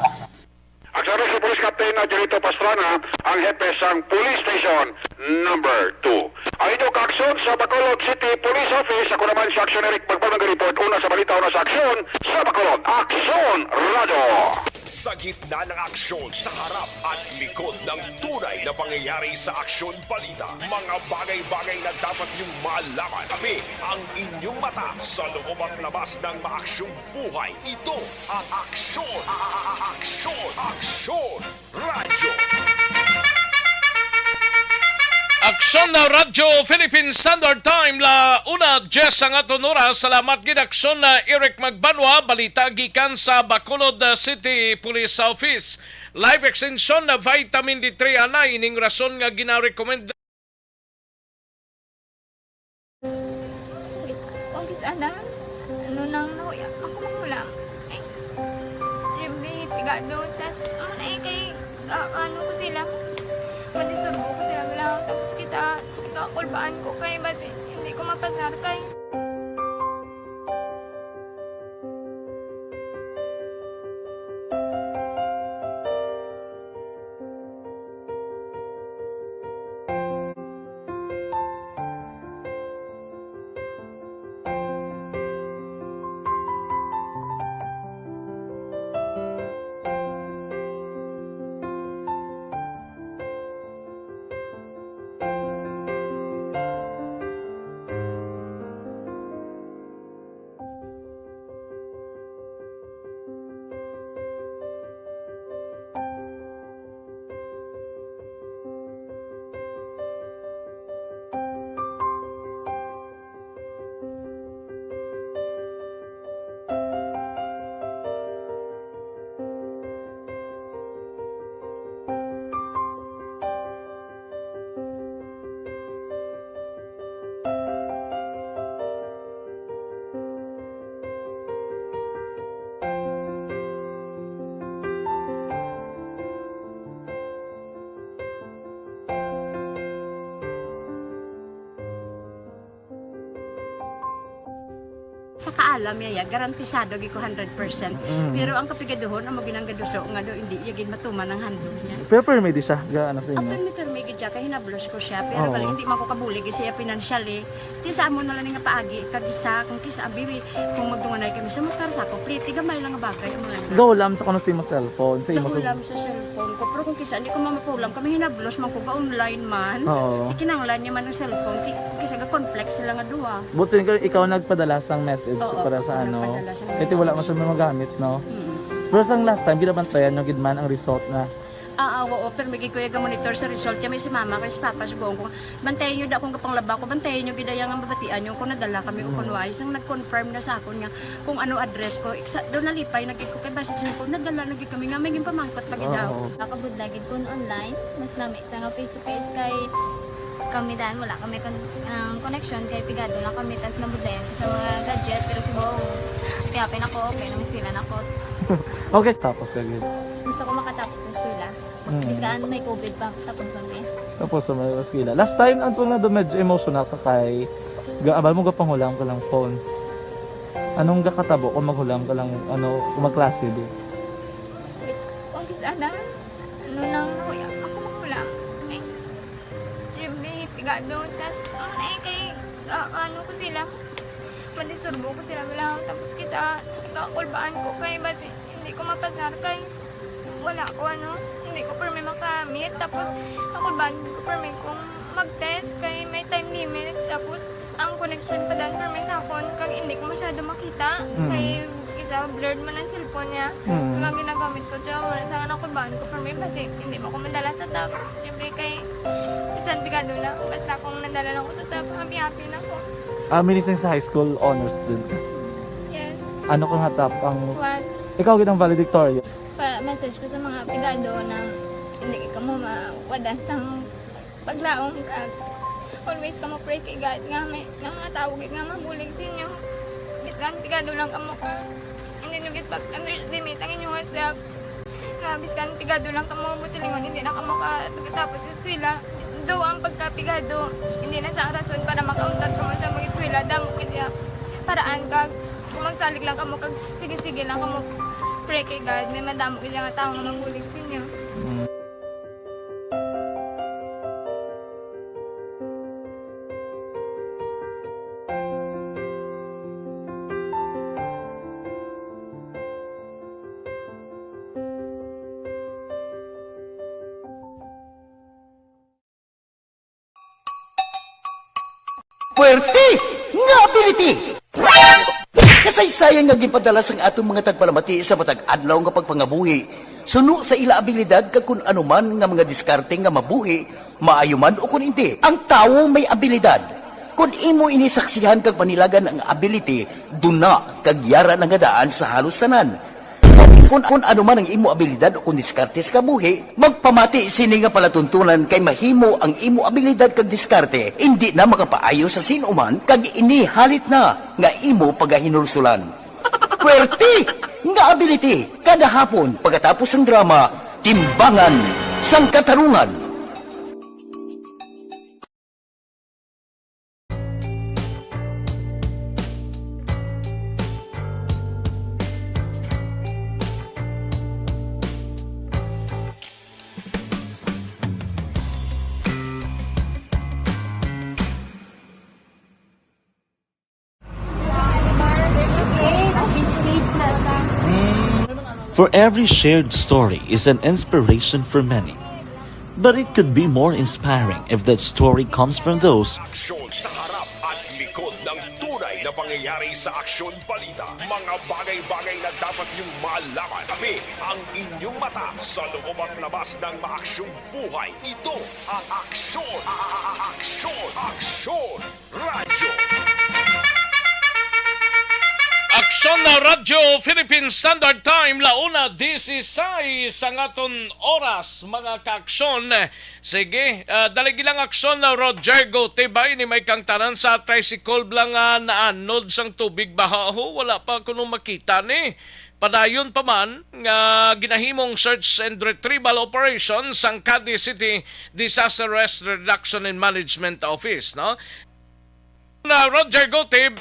Action Rex, si Police Captain na Junito Pastrana, ang hepe sang Police Station Number two. Ang inyong kaaksyon sa Bacolod City Police Office, ako naman si Action Eric Magbanwa, nag-report una sa balita, una sa aksyon sa Bacolod. Aksyon Radyo! Sa gitna ng aksyon, sa harap at likod ng tunay na pangyayari sa Aksyon Balita, mga bagay-bagay na dapat niyong malaman. Kami ang inyong mata sa loob at labas ng maaksyong buhay. Ito ang Aksyon, a-, a-, a-, Aksyon, Aksyon Radyo. Aksyon na Radyo Philippine Standard Time, la una diyes ang aton oras. Salamat gid, Aksyon na Eric Magbanwa. Balita gikan sa Bacolod, uh, City Police Office. Life extension na vitamin D three anay, ining rason nga gina-recommend. Kung kis-, ana, ano nang nahuya, ako manghulam. Ay, siyempre, pigado, tas, ano na eh, kay, ah, ano ko sila, pwede surbo ko sila, wala, tapos kita, kakulbaan ko kay, basi, hindi ko mapasar kay. Sa kaalam niya, ya, garantisado gid ko hundred percent. Mm. Pero ang kapigaduhon, amo ginang gaduso nga do, hindi niya gid matuman ang handog niya. Pero permi di siya, ga, ano sa imo? Pirmi, pirmi gid siya, kay hinablos ko siya. Pero Oo. bali, hindi man ko kabulig siya financially. Ti sa amo na lang nga paagi, kag isa, kung kisa, abi, kung magdunganay kami sa motor, sa ako, pliti, gamay lang nga bagay, amo lang. Gahulam sa kuno sa imo cellphone, sa imo sa Gahulam sa cellphone ko. Pero kung kisa, hindi ko mamapulam, kami hinablos man ko, ga-online man. Oo. Ikinanglan niya man ang cellphone, ti-, kisa ga-conflict sila nga duha. But sin-, ikaw nagpadala sang message Oo, para sa ako ano? nagpadala sang Kaya wala message. man siya magamit, no? Mm. Pero sang last time, ginabantayan nyo gid man ang result na? Ah, ah, oo, pero may gid ko yung monitor sa result. Kaya may si mama, kay si papa, si buong ko. Bantayan nyo da kung kapanglaba ko, bantayan nyo gid ang mabatian nyo kung nadala kami o Mm. kung wais. Nang nag-confirm na sa akon nga kung ano address ko, iksa, doon nalipay na gid ko kay basi sa ko, nadala na gid kami nga may ginpamangkot pa gid daw. Oo. Nakabudlay gid kun online, mas nami sa nga face to face kay kami dan wala kami kon-, ang connection kay pigado lang kami tas nabudlayan ko sa mga gadget pero si Bong, happy na ko, okay na, may eskwela na ko. Okay, tapos ka gid. Gusto ko makatapos sa eskwela. Mm. Bis kaan may covid pa, tapos ang eh. Tapos sa mga eskwela. Last time, ang tunga do medyo emotional ka kay ga-, abal mo gapanghulam ka lang phone. Anong gakatabo kung maghulam ka lang, ano, kung magklase di? Kung kis-a na, ano lang, ako, ako maghulam. Eh, every pigado, tas, ano eh, kay, ah, ano ko sila, madisturbo ko sila, wala, tapos kita, kakulbaan ko kay, basi, hindi ko mapasar kay, wala ko, ano, hindi ko permi makamit, tapos, kakulbaan ko permi kung mag-test kay may time limit, tapos, ang connection pa dan permi sa akon, kag hindi ko masyado makita, Mm. kay, isa, blurred man ang cellphone niya, Mm. kag ang ginagamit ko, tiyo, wala sa kakulbaan ko permi, basi, hindi mo ko madala sa top, siyempre kay, bisan pigado na, basta kung nadala lang ko sa top, happy-happy na ko. Ah, minising sa high school, honor student ka? Yes. Ano ka nga top ang One. Ikaw gid ang valedictorian? Pa-message ko sa mga pigado na hindi ka mo mawadan sang paglaom kag always ka mo pray kay God nga may, nga mga tawo gid nga mabulig sa inyo. Bisan pigado lang kamo ka, hindi nyo gid pag-underestimate ang inyong self. Nga bisan pigado lang kamo, buot silingon, hindi na kamo ka-, pagkatapos sa eskwela. Daw ang pagkapigado, hindi na sa rason para makauntat kamo sa mag-eskwela. Damo gid iya paraan kag kung magsalig lang kamo kag sige-sige lang kamo pray kay God, may madamo gid nga tawo nga mabulig sa inyo. Mm. Puwerte nga ability! Kasaysayan nga ginpadala sang aton mga tagpalamati sa matag adlaw nga pagpangabuhi, suno sa ila abilidad kag kun ano man nga mga diskarte nga mabuhi, maayo man o kun indi. Ang tawo may abilidad. Kun imo ini saksihan kag panilagan ang ability, duna kag yara na nga daan sa halos tanan. Kun, kun ano man ang imo abilidad o kun diskarte sa kabuhi, magpamati sini nga palatuntunan kay mahimo ang imo abilidad kag diskarte indi na makapaayo sa sin-o man kag ini halit na nga imo pagahinulsulan. Puwerte nga ability kada hapon pagkatapos sang drama, Timbangan sang Katarungan. For every shared story is an inspiration for many. But it could be more inspiring if that story comes from those Aksyon sa harap at likod ng tunay na pangyayari sa Aksyon Balita. Mga bagay-bagay na dapat niyong malaman. Tabi ang inyong mata sa loob at labas ng maaksyong buhay. Ito ang Aksyon, a-, a-, a-, Aksyon, Aksyon Radyo. Aksyon na Radyo, Philippine Standard Time, la una dieciséis ang aton oras, mga kaaksyon. Sige, ah, dali gilang aksyon na Roger Gotibay ni may kangtanan sa tricycle bala nga naanod sang tubig baha. Ho, wala pa kuno makita ni. Padayon pa man nga ginahimong search and retrieval operation sang Cadiz City Disaster Risk Reduction and Management Office, no? Na Roger Gotib.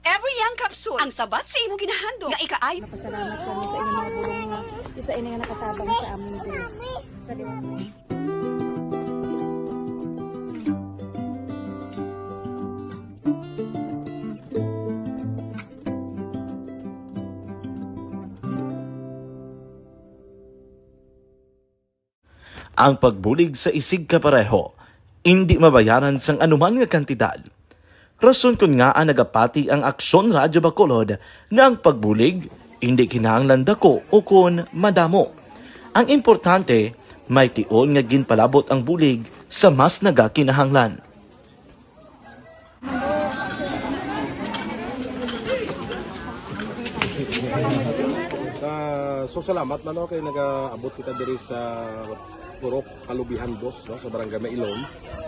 Every Ang kapsul, ang sabat sa imong ginahandog nga ikaayo. Napasalamat kami sa inyong mga bulong nga isa ini nga nakatabang sa amon diri sa liwanag. Ang pagbulig sa isigkapareho indi mabayaran sang anuman nga kantidad. Rason kon ngaa nagapati ang Aksyon Radyo Bacolod nga ang pagbulig indi kinahanglan dako ukon madamo. Ang importante, may tion nga ginpalabot ang bulig sa mas nagakinahanglan. Ah, so salamat man, no, kay nagaabot kita diri sa Purok Kalubihan Dos, no, sa Barangay Mailom.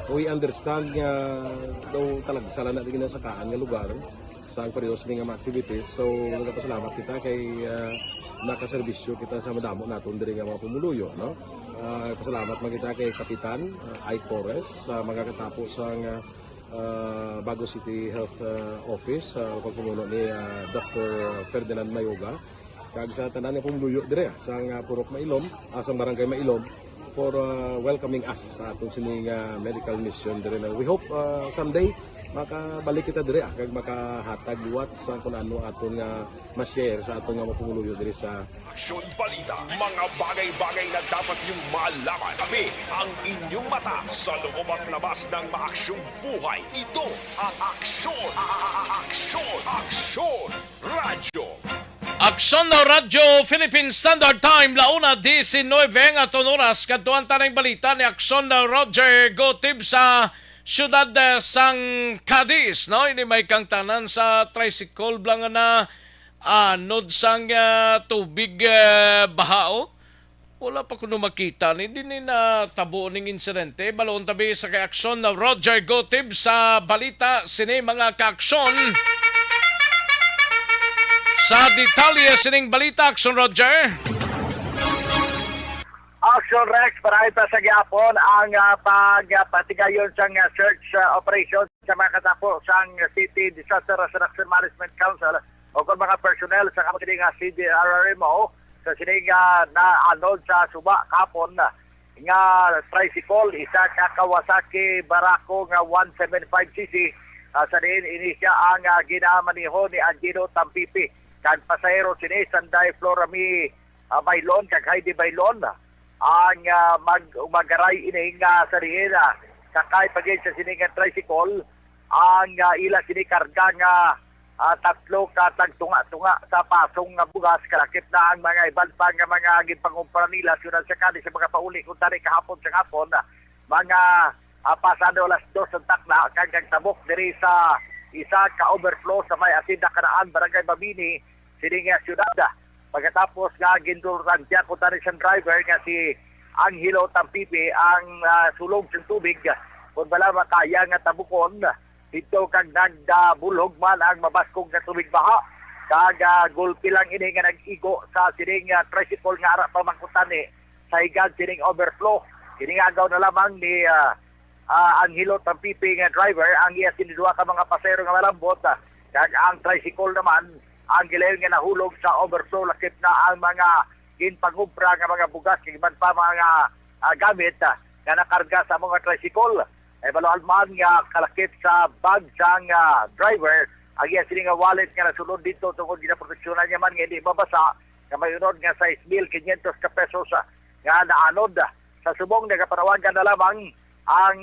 We understand nga daw talagsa lang na di ginasakaan nga lugar sa ang pareho sini nga mga activities. So nagapasalamat kita kay ah, nakaserbisyo kita sa madamo naton diri nga mga pumuluyo, no. Ah, pasalamat man kita kay Kapitan ah, Ike Torres sa magakatapo sa nga ah, Bago City Health ah, Office, sa pagpamuno ni ah, Doctor Ferdinand Mayoga, kag sa tanan nga pumuluyo dire sa nga Purok Mailom, ah, sa Barangay Mailom, for ah, welcoming us sa aton sini nga medical mission dire. Na we hope ah, someday makabalik kita dire ah, kag makahatag liwat sa kun ano aton nga ma-share sa aton nga mga pumuluyo dire sa Aksyon Balita, mga bagay-bagay na dapat niyong malaman. Kami ang inyong mata sa loob at labas ng maaksyong buhay. Ito ang Aksyon, a- a- a- Aksyon, Aksyon Radyo. Aksyon na Radyo Philippine Standard Time, launa diecinuebe ang aton oras. Kadtuan ta ning balita ni Aksyon na Roger Gotib sa siyudad eh, sang Cadiz, no? Ini may kangtanan sa tricycle bala nga na anod sang ah, tubig ah, baha, oh. Wala pa kuno makita ni dinhi natabo ning insidente. Baloon tabi sa kay Aksyon na Roger Gotib sa balita sini mga kaaksyon. Sa detalye sining balita, Aksyon Roger. Action Rex, para ito sa gihapon ang ah, pagpatigayon sang ah, search ah, operation sa mga katapo sang City Disaster Reduction Management Council o kung mga personnel sa kapiling nga C D R R M O sa sining ah, naanod sa suba kahapon nga tricycle, isa ka Kawasaki Barako nga one seven five C C, ah, sa diin ini siya ang ah, ginamaneho ni Angelo Tampipi kag pasahero sini Sanday Florami ah, Bailon kag Heidi Bailon ang ah, mag magaray ini nga sa diin ah, sakay pa gid sa sini nga tricycle ang ah, ila sini karga nga ah, tatlo ka tagtunga-tunga sa pasong nga bugas, kalakip na ang mga iban pa nga mga ginpangumpra nila siyudad sa Cadiz sa mga pauli kuntani kahapon sa hapon, mga ah, pasado alas dos ang takna kag nagtabok diri sa isa ka overflow sa may Hacienda Canaan, Barangay Mabini, sining nga siyudad. Pagkatapos nga gindurantya kuntani sang driver nga si Angelo Tampipi ang ah, sulog sang tubig, kun bala makaya nga tabukon didto kag nagdabulhog man ang mabaskog nga tubig baha kag ah, gulpi lang ini nga nag-igo sa sining ah, tricycle nga ara pa man kuntani sa higad sining overflow. Kini nga agaw na lamang ni ah, ah, Angelo Tampipi nga driver ang iya sini duha ka mga pasahero nga malambot, ah, kag ang tricycle naman ang gilayon nga nahulog sa overflow, lakip na ang mga ginpangobra nga mga bugas kag iban pa mga ah, gamit ah, nga nakarga sa mga tricycle. Ay balo man nga kalakip sa bag sang ah, driver ang iya sini nga wallet nga nasulod dito tungod ginaproteksyonan niya man nga hindi mabasa nga may unod nga sais mil kinyentos ka pesos ah, nga naanod. Sa subong nagapanawagan na lamang ang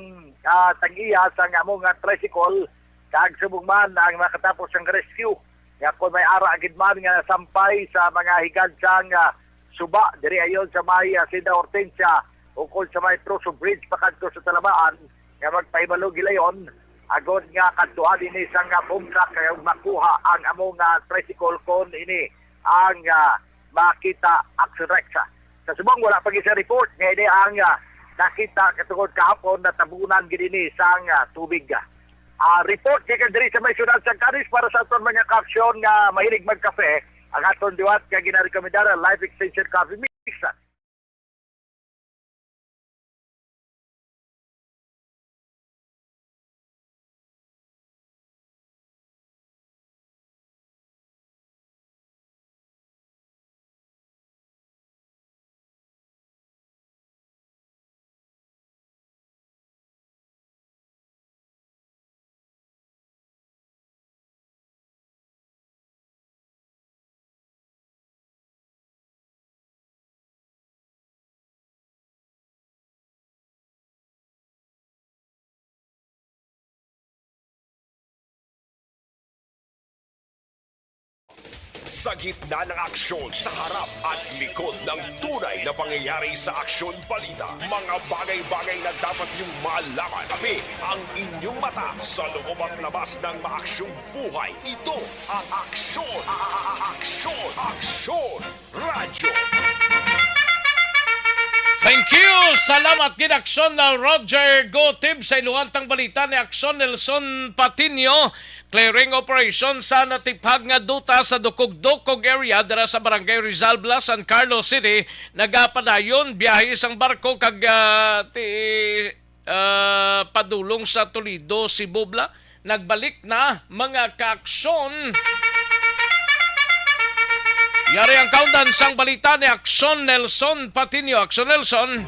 ah, tag-iya sang amo nga tricycle kag subong man ang makatapos sang rescue nga kon may ara gid man nga nasampay sa mga higad sang ah, suba diri ayon sa may ah, Hacienda Hortensia ukon sa may Trozo Bridge pakadto sa Talabaan nga magpahibalo gilayon agod nga kadtuan ini sang ah, boom truck kag makuha ang amo nga tricycle kon ini ang ah, makita. Action Rex. Sa subong wala pa gid sa report nga ini ang ah, nakita katungod kahapon natabunan gid ini sang ah, tubig. Ah, report gikan diri sa may siyudad sa Cadiz para sa aton mga kaaksyon nga mahilig magkape. Ang aton liwat nga ginarekomendar ang Life Extension Coffee Mix. Sa gitna ng aksyon, sa harap at likod ng tunay na pangyayari sa Aksyon Balita, mga bagay-bagay na dapat niyong malaman. Kami ang inyong mata sa loob at labas ng maaksyong buhay. Ito ang Aksyon, a- a- a- Aksyon, Aksyon Radyo. Thank you. Salamat gid, Aksyon na Roger Gotib, sa iluhantang balita ni Aksyon Nelson Patino. Clearing operation sa natiphag nga duta sa Dukog-Dukog area dira sa Barangay Rizal Bla, San Carlos City. Nagapadayon biyahe sang barko kag, ah, ti, ah, padulong sa Toledo, Cebu, Bla. Nagbalik na, mga kaaksyon. Yari ang kaundan sang balita ni Aksyon Nelson Patino. Aksyon Nelson.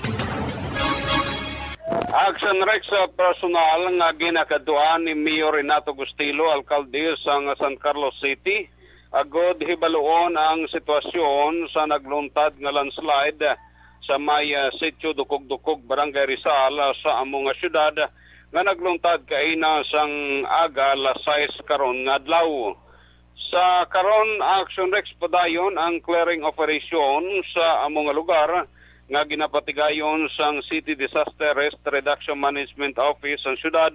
Action Rex, sa personal nga ginakadtuan ni Mayor Renato Gustilo, alkalde sang San Carlos City, agod hibaluon ang sitwasyon sa nagluntad nga landslide sa may, ah, Sitio Dukog-Dukog, Barangay Rizal, ah, sa amo nga syudad, nga nagluntad kaina sang aga alas sais karon nga adlaw. Sa karon, Action Rex, padayon ang clearing operation sa amo nga lugar nga ginapatigayon sang City Disaster Risk Reduction Management Office sang syudad,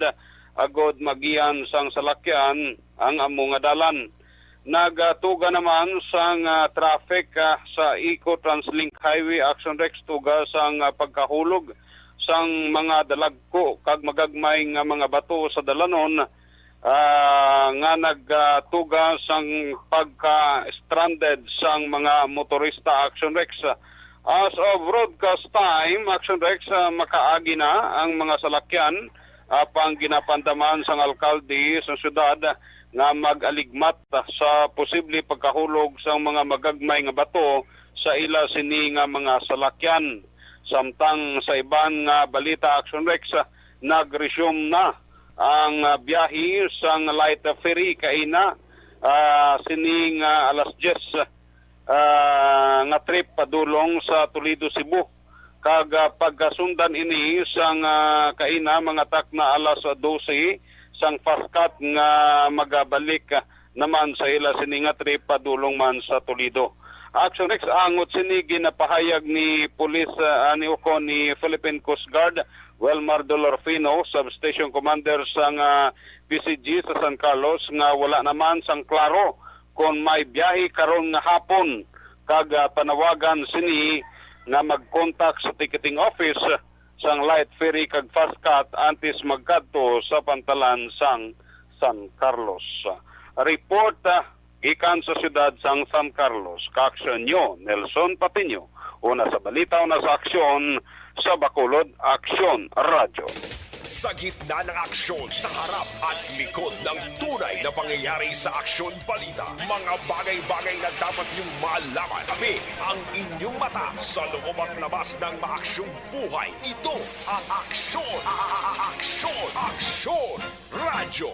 agod magiyan sang salakyan ang amo nga dalan. Nagatuga naman sang, ah, traffic, ah, sa Eco Translink Highway, Action Rex, tuga sang, ah, pagkahulog sang mga dalagko kag magagmay nga mga bato sa dalanon, ah, nga nagatuga sang pagka-stranded sang mga motorista, Action Rex. As of broadcast time, Action Rex, ah, makaagi na ang mga salakyan, apang ginapandaman sang alkalde sa syudad nga mag-aligmat sa posible pagkahulog sang mga magagmay nga bato sa ila sini nga mga salakyan. Samtang sa iban nga balita, Action Rex, ah, nag-resume na ang, ah, biyahe sang light ferry kaina, ah, sini nga alas diyes, ah, nga trip padulong sa Toledo, Cebu. Kag, ah, pagkasundan ini sang, ah, kaina mga takna alas dose sang FASTCAT nga magabalik, ah, naman sa ila sini nga trip padulong man sa Toledo. Action Rex, angot sini ginapahayag ni Police, ah, ni uko ni Philippine Coast Guard Wilmar Dolorfino, Substation Commander sang, ah, P C G sa San Carlos, nga wala naman sang klaro kon may biyahe karon nga hapon, kag, ah, panawagan sini nga mag-contact sa ticketing office sang light ferry kag FASTCAT antes magkadto sa pantalan sang San Carlos. Report, ah, gikan sa siyudad sang San Carlos, kaaksyon nyo, Nelson Patiño, una sa balita, una sa aksyon, sa Bacolod Aksyon Radyo. Sa gitna ng aksyon, sa harap at likod ng tunay na pangyayari sa Aksyon Balita, mga bagay-bagay na dapat niyong malaman. Kami ang inyong mata sa loob at labas ng maaksyong buhay. Ito ang Aksyon, a- a- a- Aksyon, Aksyon Radyo.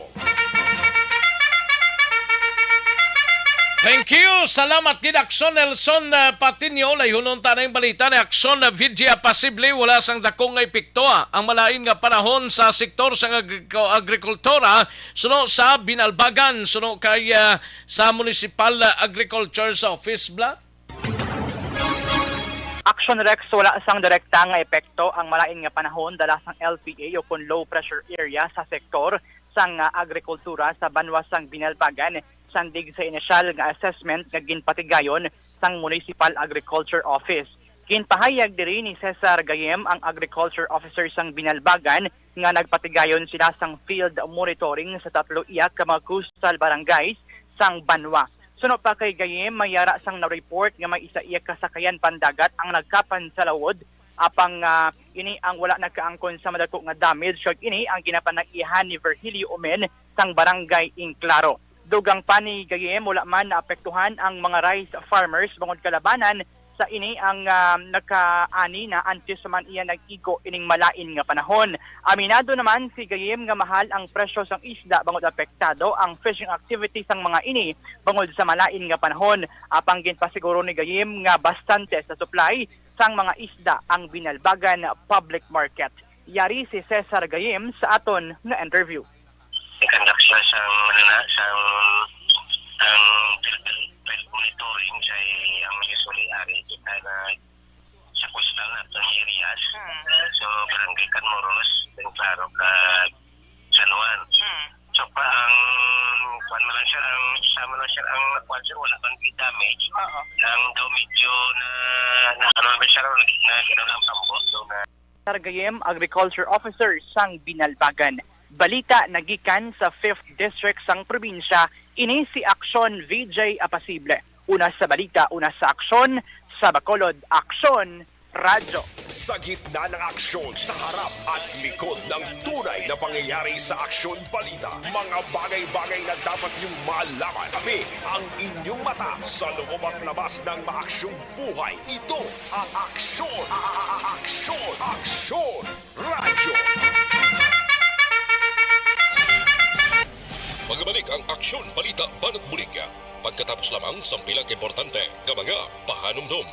Thank you. Salamat gid, Aksyon Nelson, uh, Patiño. Layhonon ta na yung balita ni Aksyon, uh, Vidya. Pasible wala sang dako nga epekto, ah, ang malain nga panahon sa sektor sang agri-, agrikultura, suno sa Binalbagan, suno kay, uh, sa Municipal, uh, Agriculture's Office, Bla. Action Rex, wala sang direkta nga epekto ang malain nga panahon dala sang L P A o kon low pressure area sa sektor sang, ah, agrikultura sa banwa sang Binalbagan, sandig sa inisyal nga assessment nga ginpatigayon sang Municipal Agriculture Office. Ginpahayag diri ni Cesar Gayem, ang Agriculture Officer sang Binalbagan, nga nagpatigayon sila sang field monitoring sa tatlo iya ka mga coastal barangays sang banwa. Suno pa kay Gayem, may yara sang na-report nga may isa iya ka sakayan pandagat ang nagkapan sa lawod, apang, ah, ini ang wala nagkaangkon sa madako nga damage, kag ini ang ginapanag-iyahan ni Virgilio Omen sang Barangay Inclaro. Dugang pa ni Gayem, wala man naapektuhan ang mga rice farmers bangod kalabanan sa ini ang, ah, nakaani na antes man iya nag-igo ining malain nga panahon. Aminado naman si Gayem nga mahal ang presyo sang isda bangod apektado ang fishing activity sang mga ini bangod sa malain nga panahon. Apang ginpasiguro ni Gayem nga bastante sa supply sang mga isda ang Binalbagan Public Market. Yari si Cesar Gayem sa aton nga interview. Ikandak siya sang, ano na, sang, sang Philippine Trade Tama na, sir, ang nakuha, sir, wala man gid damage. Oo. Ang daw medyo na, na ano na, sir, na gano'n ang tambot, so na Targayem, Agriculture Officer sang Binalbagan. Balita nagikan sa Fifth District sang probinsya, ini si Aksyon V J Apasible. Una sa balita, una sa aksyon, sa Bacolod, Aksyon, Radyo. Sa gitna ng aksyon, sa harap at likod ng tunay na pangyayari sa Aksyon Balita, mga bagay-bagay na dapat niyong malaman. Kami ang inyong mata sa loob at labas ng maaksyong buhay. Ito ang Aksyon, a-, a-, a-, Aksyon, Aksyon Radyo. Magbalik ang Aksyon Balita Banat Bulig. Pagkatapos lamang sang pila ka importante nga mga pahanumdom.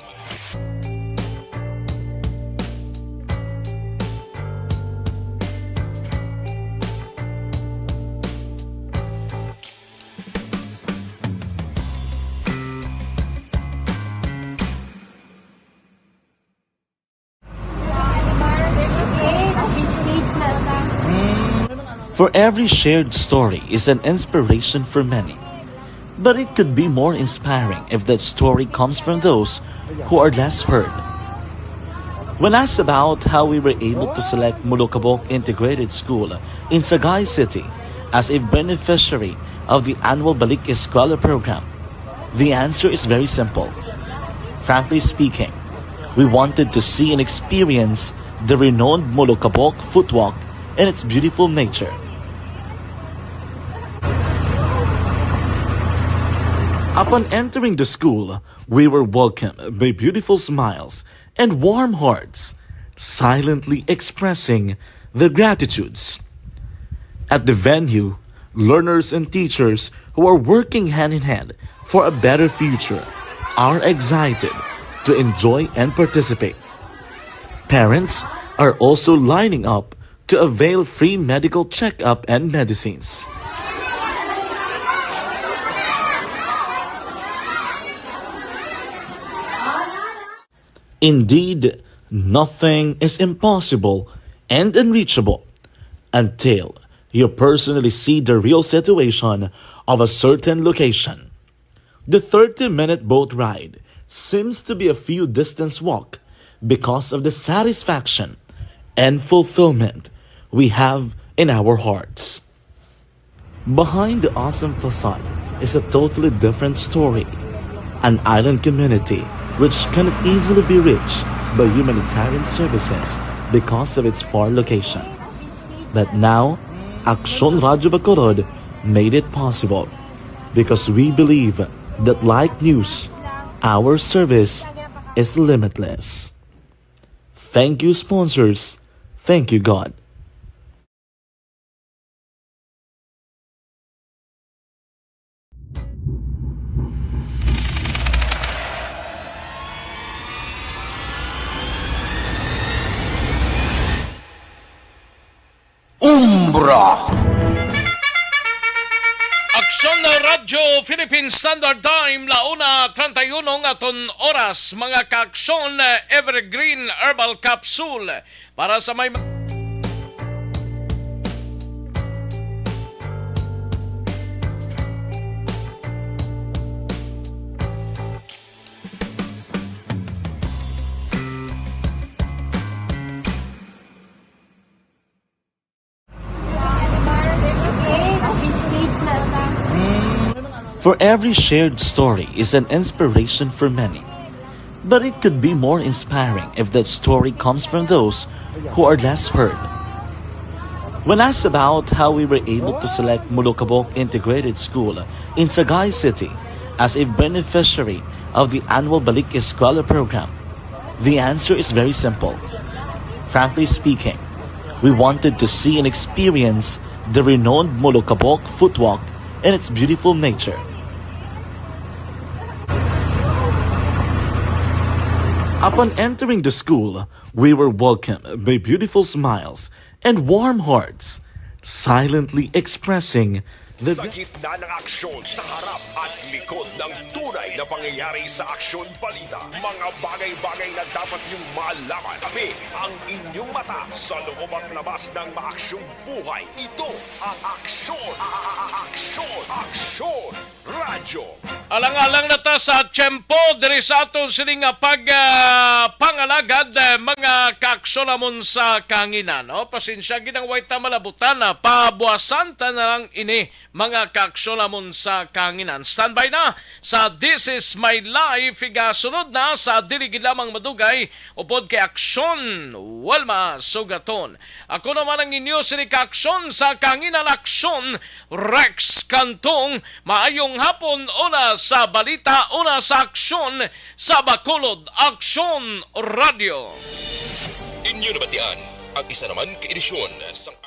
For every shared story is an inspiration for many. But it could be more inspiring if that story comes from those who are less heard. When asked about how we were able to select Mulukabok Integrated School in Sagay City as a beneficiary of the annual Balik Eskwela program, the answer is very simple. Frankly speaking, we wanted to see and experience the renowned Mulukabok Footwalk and its beautiful nature. Upon entering the school, we were welcomed by beautiful smiles and warm hearts, silently expressing their gratitudes. At the venue, learners and teachers who are working hand in hand for a better future are excited to enjoy and participate. Parents are also lining up to avail free medical checkup and medicines. Indeed, nothing is impossible and unreachable until you personally see the real situation of a certain location. The thirty-minute boat ride seems to be a few distance walk because of the satisfaction and fulfillment we have in our hearts. Behind the awesome facade is a totally different story, an island community which cannot easily be reached by humanitarian services because of its far location. But now, Aksyon Radyo Bacolod made it possible because we believe that, like news, our service is limitless. Thank you, sponsors. Thank you, God. Umbra. Aksyon na Radyo Philippine Standard Time, la una treinta y uno nga aton oras, mga ka-aksyon, Evergreen Herbal Capsule. Para sa may For every shared story is an inspiration for many. But it could be more inspiring if that story comes from those who are less heard. When asked about how we were able to select Mulukabok Integrated School in Sagay City as a beneficiary of the annual Balik Eskwela program, the answer is very simple. Frankly speaking, we wanted to see and experience the renowned Mulukabok Footwalk and its beautiful nature. Upon entering the school, we were welcomed by beautiful smiles and warm hearts, silently expressing Sa gitna ng aksyon, sa harap at likod ng tunay na pangyayari sa Aksyon Balita, mga bagay-bagay na dapat niyong malaman. Kami ang inyong mata sa loob at labas ng maaksyong buhay. Ito ang Aksyon, a- a- a- Aksyon, Aksyon Radyo. Alang-alang na ta sa tiyempo diri sa aton sini nga pag, ah, pangalagad, eh, mga kaaksyon namon sa kahanginan, no? Pasensya, ginang way ta malabutan na, pabuasan ta na lang ini, mga kaaksyon namon sa kahanginan. Standby na sa This Is My Life, igasunod na sa dili gid lamang madugay upod kay Aksyon Walma Sugaton. Ako naman ang inyo sini kaaksyon sa kahanginan, Aksyon Rex Cantong. Maayong hapon, una sa balita, una sa aksyon, sa Bacolod Aksyon Radio. Inyo nabatian ang isa naman ka edisyon sang